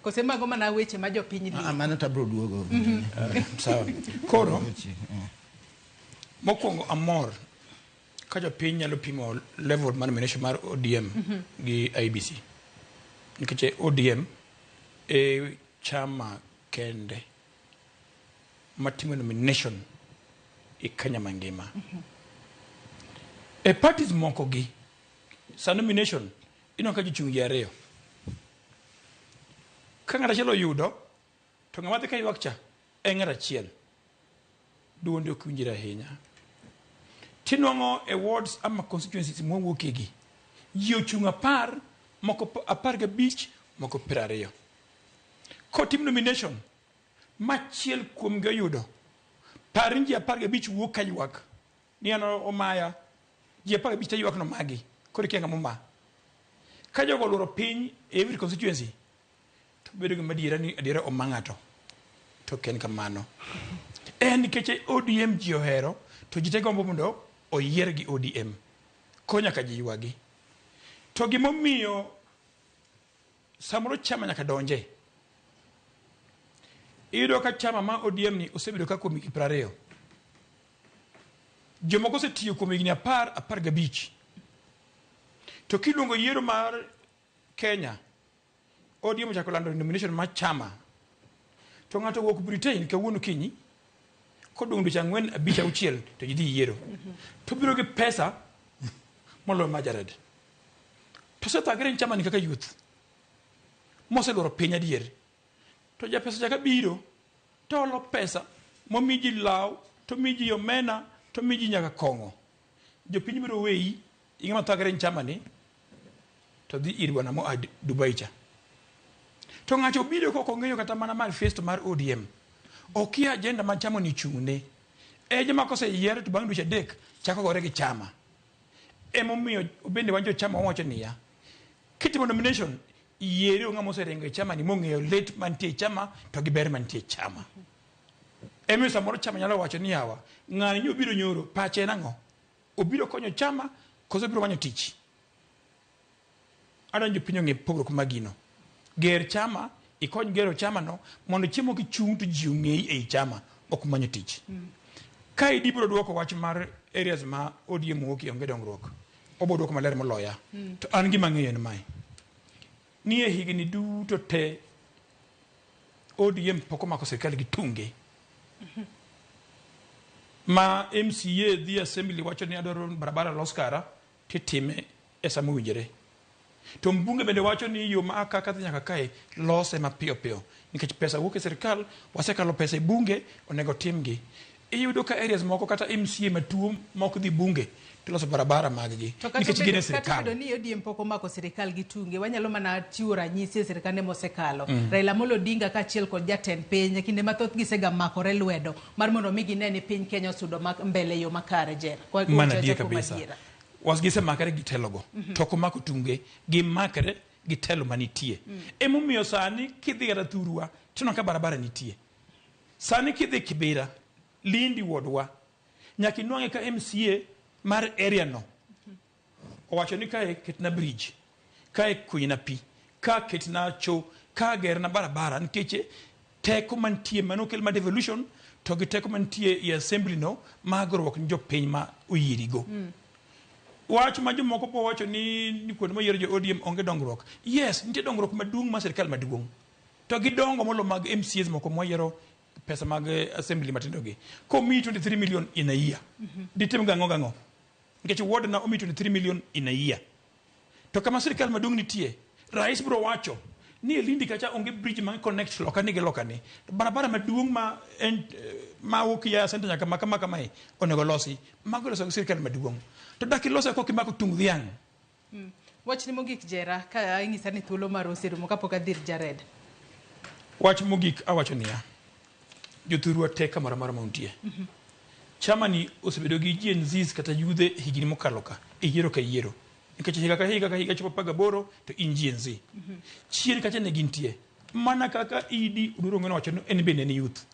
Speaker 1: Kose mago mana weche ma jopiny
Speaker 7: Ah, mano to abro duogo.
Speaker 2: Sawa. Koro, mokwongo amor ka jopiny nyalo pimo level mar nomination mar ODM gi IEBC. Nikech ODM e chama kende matimo nomination e Kenya mangima. E parties moko gi, sa nomination, ineno ka ji chung' ji ariyo. Ka ng'at achiel oyudo, to ng'ama dhi ka ywak cha en ng'at achiel. Duonde ok winjre ahinya. Tinwang'o e wards ama constituencies mwawuokie gi, ji ochung' 10, moko 15, moko 20. Kotim nomination, machiel kuomgi oyudo, par ni ji 15 wuok ka ywak ni an omaya, ji 15 te ywak nomagi, koro ikia ng'ama oma. Ka jogo oluoro piny e every constituency, to bedo gima adiera ni adiera oma ng'ato. To ok en kamano. En nikech ODM ji ohero, to ji te gombo mondo oyier gi ODM. Koro nyaka ji ywagi. To gimomiyo samoro chama nyaka donje. Iyudo ka chama ma ODM ni osebedo ka kuom higni 20. Jomoko osetiyo kuom higni 10, 15. To kiluongo yiero mar Kenya, ODM ochako lando nomination mar chama. To ng'ato owuok Britain kawuono kinyi, kodong' dweche 4, 5, 6 to ji dhi yiero. To biro gi pesa moloyo mar Jared. To osethagre ni chama ni kaka youth. Moseluoro piny adier. To japesa chaka biro, to olo pesa, momi ji law, to mi ji omena, to mi ji nyaka kong'o. Jopiny biro weyi, ing'ama thagre ni chama ni, to dhi ir bwana moa Dubai cha. To ng'ato obiro kok ong'eyo kata mana manifesto mar ODM. Okia agenda ma chama ni chung'ne. E joma koseyier to bang' dweche 3 chako gore gi chama. Emomiyo bende wan jochama wawacho niya, kitimo nomination, yiere ng'ama oseringo e chama ni mong'eyo lit mantie e chama to gi ber mantie e chama. Emomiyo samoro chama nyalo wacho ni yawa, ng'ani nyo obiro nyoro, pache en ang'o? Obiro konyo chama koso obiro manyo tich? Adwa ni jopiny ong'e pogruok mag gino. Ger chama, ikony gero chama no, mondo chiemo kichung' to ji ong'eyi ei chama, ok manyo tich. Ka ID biro duoko wach mar areas ma ODM wuokie onge dongruok, obiro duoko maler moloya. To an gima ang'eyo en mae. Ni e higni duto te ODM pok omako sirkal gi tunge. Ma MCA dhi assembly wacho ni adwaro barabara los kara, titime e sama owinjore. To mbunge bende wacho ni yo ma aka kadhi nyaka kae lose mapiyo piyo nikech pesa wuok e sirkal, wasekalo pesa e bunge, onego timgi. Iyudo ka areas moko kata MCA matuo mok dhi bunge tiloso barabara mag gi
Speaker 1: To kata
Speaker 2: nikech gin e
Speaker 1: obedo kata
Speaker 2: sirkal.
Speaker 1: obedo ni ODM pok omako sirikal gi tunge, wanyalo mana chiwo ranyisi e sirikande mosekalo. Raila Amolo Odinga kaachiel kod jatend piny kinde mathoth gisega makore lwedo mar mondo mi gine ni piny Kenya osudo mbele e yo makare. Jer.
Speaker 2: Mano
Speaker 1: Wacha
Speaker 2: adier
Speaker 1: kuom
Speaker 2: kabisa.
Speaker 1: adiera.
Speaker 2: Was gisemakre gi telogo. To ok omako tunge, gimakre gi telo manitie. Emomiyo sani kidhi kata thurwa, tineno ka barabara nitie. Sani kidhi Kibera, Lindi wuodwa, nyaka inwang'e ka MCA mar area no owacho ni kae ketna bridge, kae kunyna pi, ka ketna cho, ka gerna barabara, nikech teko mantie manokel mar devolution to gi teko mantie e assembly no mar goruok ni jopiny ma oyierigo. Wach ma jomoko po wacho ni kuonde moyier jo ODM onge dongruok. Yes, nitie dongruok maduong' mar sirkal maduong'. To gidongo molo mag MCAs moko mwayiero pesa mag assembly matindo gi. Komiyi 23 million in a year. Ditim gang'o gang'o? Nikech ward na omiyi 23 million in a year. To kama sirikal maduong' nitie, rais biro wacho ni e Lindi kacha onge bridge ma connect loka ni gi loka ni. Barabara maduong' ma en ma wuok ya center nyaka ma kama kamae onego losi. Mago iloso gi sirikal maduong'. To dak iloso kok imako tung dhiang'.
Speaker 1: Wachni mogik Jera, ka inyisa ni thuolo mar oserumo kapok adhi ir Jared.
Speaker 2: Wach mogik awacho niya, jothurwa te kamoro amora ma untie. Chama ni osebedo gi Gen Zs kata yudhe higni mokalo ka, e yiero ka yiero. Nikech higa ka higa ka higa chopo 18 to in Gen Z. Chien kacha ne gintie. Mana kaka Idi Oduor Ong'wen owacho ni en bende en youth.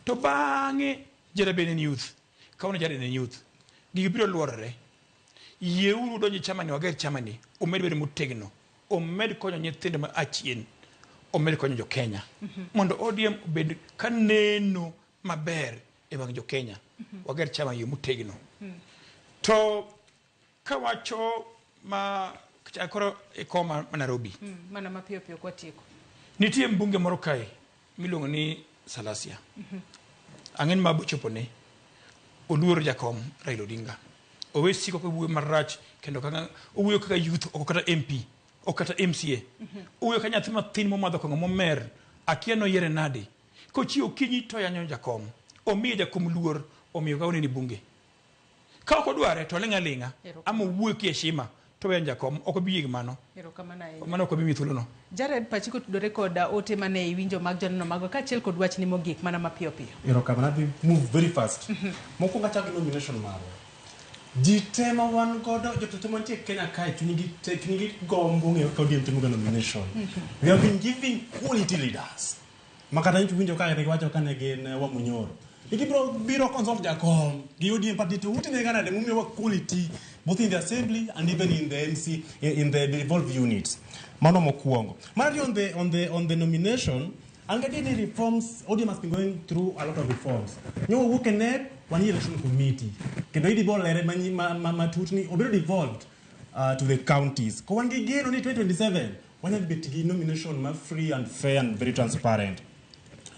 Speaker 2: To bang'e Jera bende en youth. Kawuono Jared en youth. Gigi biro luorore. Yieuru donjo e chama ni wager chama ni omed bedo motegno. Omed konyo nyithindo ma a chien. Omed konyo jo Kenya. Mondo ODM obed ka neno maber e wang' jo Kenya. Wager chama yo motegno. To kawacho ma koro e koma ma Nairobi.
Speaker 1: Mana mapiyo piyo kwatieko.
Speaker 2: Nitie mbunge moro kae miluongo ni Salasia. Ang'e ni ma chopone. Oluor jakom Raila Odinga. Owe siko kowuoyo marach kendo kaka owuoyo kaka youth ok kata MP ok kata MCA. Owuoyo ka nyathi mathin momadho kong'o momer akia noyiere nade. Kochiewo okinyi to yanyo jakom. Omiye jakom luor omiyo kawuono ni bunge. Ka ok odware to oling' aling'a ama owuoyo ki heshima to weyo jakom ok obi yie gi mano.
Speaker 1: Erokamano ahinya.
Speaker 2: Mano ok obi miyi thuolono.
Speaker 1: Jared, pachi kotudore kod ote mane iwinjo mag joneno mago kaachiel kod wachni mogik mana mapiyo piyo.
Speaker 3: Erokamano, adhi move very fast. Mokwongo achako gi nomination marwa. Ji te ma wan godo, jotelo te mantie Kenya kae chunygi te, chunygi gombo ng'eyo kaka ODM timoga nomination. We have been giving quality leaders. Ma kata nyocha uwinjo ka giwacho kane gin Wamunyoro. Ni gibiro biro consult jakom gi ODM party to utime nade mumiyowa quality both in the assembly and even in the MC in the devolved units. Mano mokwongo. Mar ariyo on the nomination, an gadier ni reforms, ODM has been going through a lot of reforms. Nyo wawuok e NEC, wan gi election committee. Kendo idhi bolere matut ni obedo devolved to the counties. Ko wan gi geno ni 2027 wanyalo bet gi nomination ma free and fair and very transparent.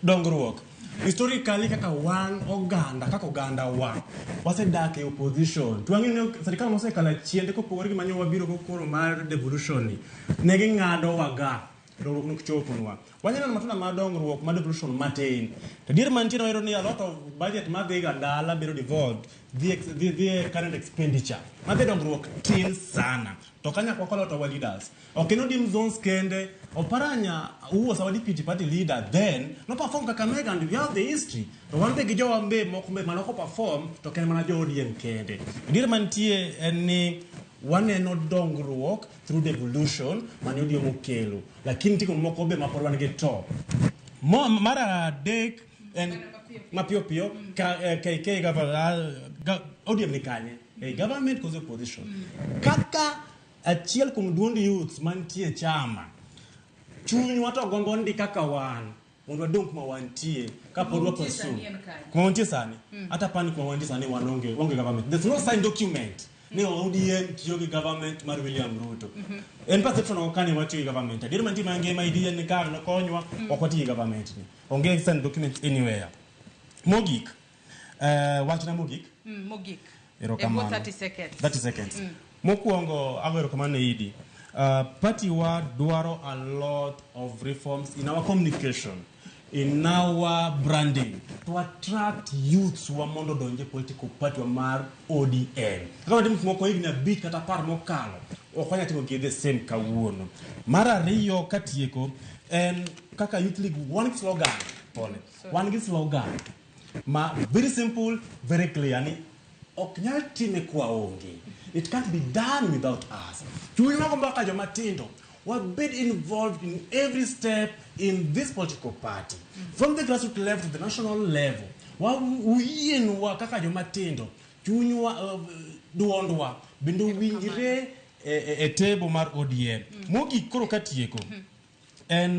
Speaker 3: Dongruok. Historically kaka wan oganda, kaka oganda wa, wasedak e opposition. To wang'eyo ni sirikal mosekalo achien kopogore gi manyo wabiro go koro mar devolution ni, ne ging'ado waga. Dongruok nok choponwa. Wanyalo neno matunda mar dongruok mar devolution matin. To adier mantie wayudo ni a lot of budget madhi ga dala bedo devolved dhi e current expenditure. Madhi dongruok tin sana. To kanyaka wakalo to our leaders. Ok en ODM zones kende. Oparanya who was our deputy party leader then no perform Kakamega and we have the history. To wan be gi jowa be moko be manoko perform to ok en mana jo ODM kende. Adier mantie en ni waneno dongruok through devolution mane ODM okelo. Lakini nitie moko be mapod wan gi to. Mar adek en mapiyo piyo ka, KK ODM ni kanye? E government koso opposition. Kaka achiel kuom duond youths mantie chama chunywa to gombo ndi kaka wan mondo wadong kuma wantie kapod wa
Speaker 1: Kuma untie
Speaker 3: pursue
Speaker 1: sani en kanye?
Speaker 3: kuma wantie sani hata pani kuma wantie sani wan onge government. There's no signed document ni ODM tiyo gi government mar William Ruto. En perception ok kani watiyo gi government. Adier mantie mangima idea ni kar nokonywa ok watiyo gi government ni onge signed document anywhere. Mogik, wachna mogik.
Speaker 1: Mogik.
Speaker 3: Erokamano.
Speaker 1: E bwo 30 seconds.
Speaker 3: 30 seconds. Mokwongo ago erokamano ne Idi. Party wa dwaro a lot of reforms in our communication, in our branding, to attract youths wa mondo odonj e political party wa mar ODM. Kaka watimo gik moko higni 5 kata 10 mokalo, ok wanyal timo gi the same kawuono. Mar ariyo katieko, en kaka Youth League wan gi slogan, pole. Wan gi slogan ma very simple, very clear ni ok nyal time kwaonge. It can't be done without us. Chunywa gombo kaka joma tindo wabed involved in every step in this political party. From the grassroots level to the national level. Uyienwa kaka joma tindo chunywa, duondwa bende owinjre e table mar ODM. Mogik koro katieko en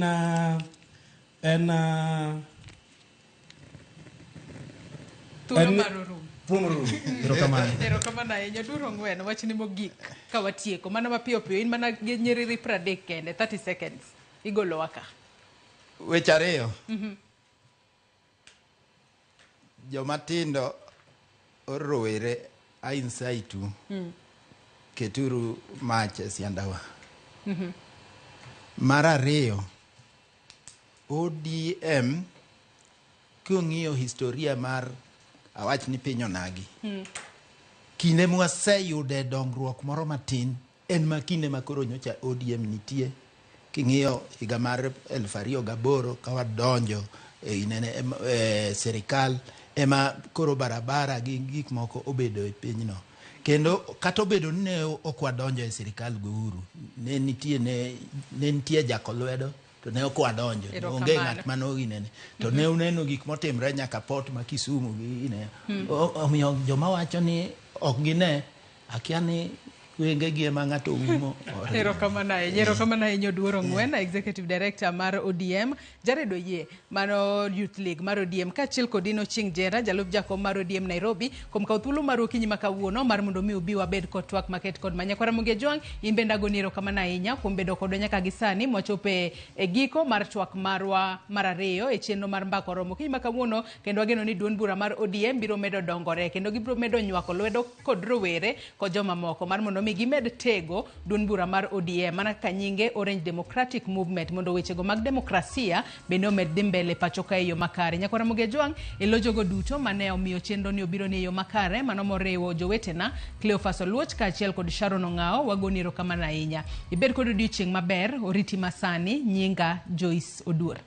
Speaker 1: Thuolo mar orumo.
Speaker 3: Thuolo mar orumo. Erokamano.
Speaker 1: Erokamano ahinya. Duro ng'wen, wachni mogik ka watieko. Mana mapiyo piyo, in mana gi nyiriri 30 kende, 30 seconds. Igolowa ka.
Speaker 7: Weche ariyo. Joma tindo rowere ainsaitu keturu mach e siandawa. Mar ariyo, ODM king'iyo historia mar awach ni piny onagi. Kinde mwaseyude dongruok moro matin en ma kinde ma koro nyocha ODM nitie. King'iyo higa mar 2008 ka wadonjo e inene e sirikal ema koro barabara gi gik moko obedo e pinyno. Kendo kata obedo ni ne ok wadonjo e sirikal gi Uhuru, ne nitie ne, ne nitie jako lwedo to ne ok wadonjo. Onge ng'at mane oginene. To ne uneno gik motimre nyaka port ma Kisumu gi ine. Omiyo joma wacho ni ok gine, akia ni wengegi ema ng'ato umo.
Speaker 1: Erokamano ahinya, erokamano ahinya Oduor Ong'wen, Executive Director mar ODM, Jared Oyie, mano Youth League mar ODM, kaachiel kod Dino Chieng' Jera, jalup jakom mar ODM Nairobi, kuom kawo thuolo mar okinyi ma kawuono mar mondo mi ubi wabed kod twak maket kod ma. Nyakwara Ramogi Ajwang', in bende agoni erokamano ahinya kuom bedo kodwa nyaka gi sani mwachopo e giko mar twak marwa mar ariyo e chenro mar Mbaka Oromo okinyi ma kawuono, kendo wageno ni duond bura mar ODM biro medo dongore kendo gibiro medo nywako lwedo kod rowere kod jomamoko mar mondo mi gimed tego duond bura mar ODM mana kaka nyinge Orange Democratic Movement mondo wechego mag demokrasia bende omed dhi mbele pacho ka e yo makare. Nyakwara Ramogi Ajwang' e lo jogo duto mane omiyo chenro ni obiro ni e yo makare, mano moriwo jowetena Cleophas Oluoch kaachiel kod Sharon Ong'awo, wagoni erokamano ahinya. Ibed kod odiochieng' maber, oriti masani, nyinga Joyce Oduor.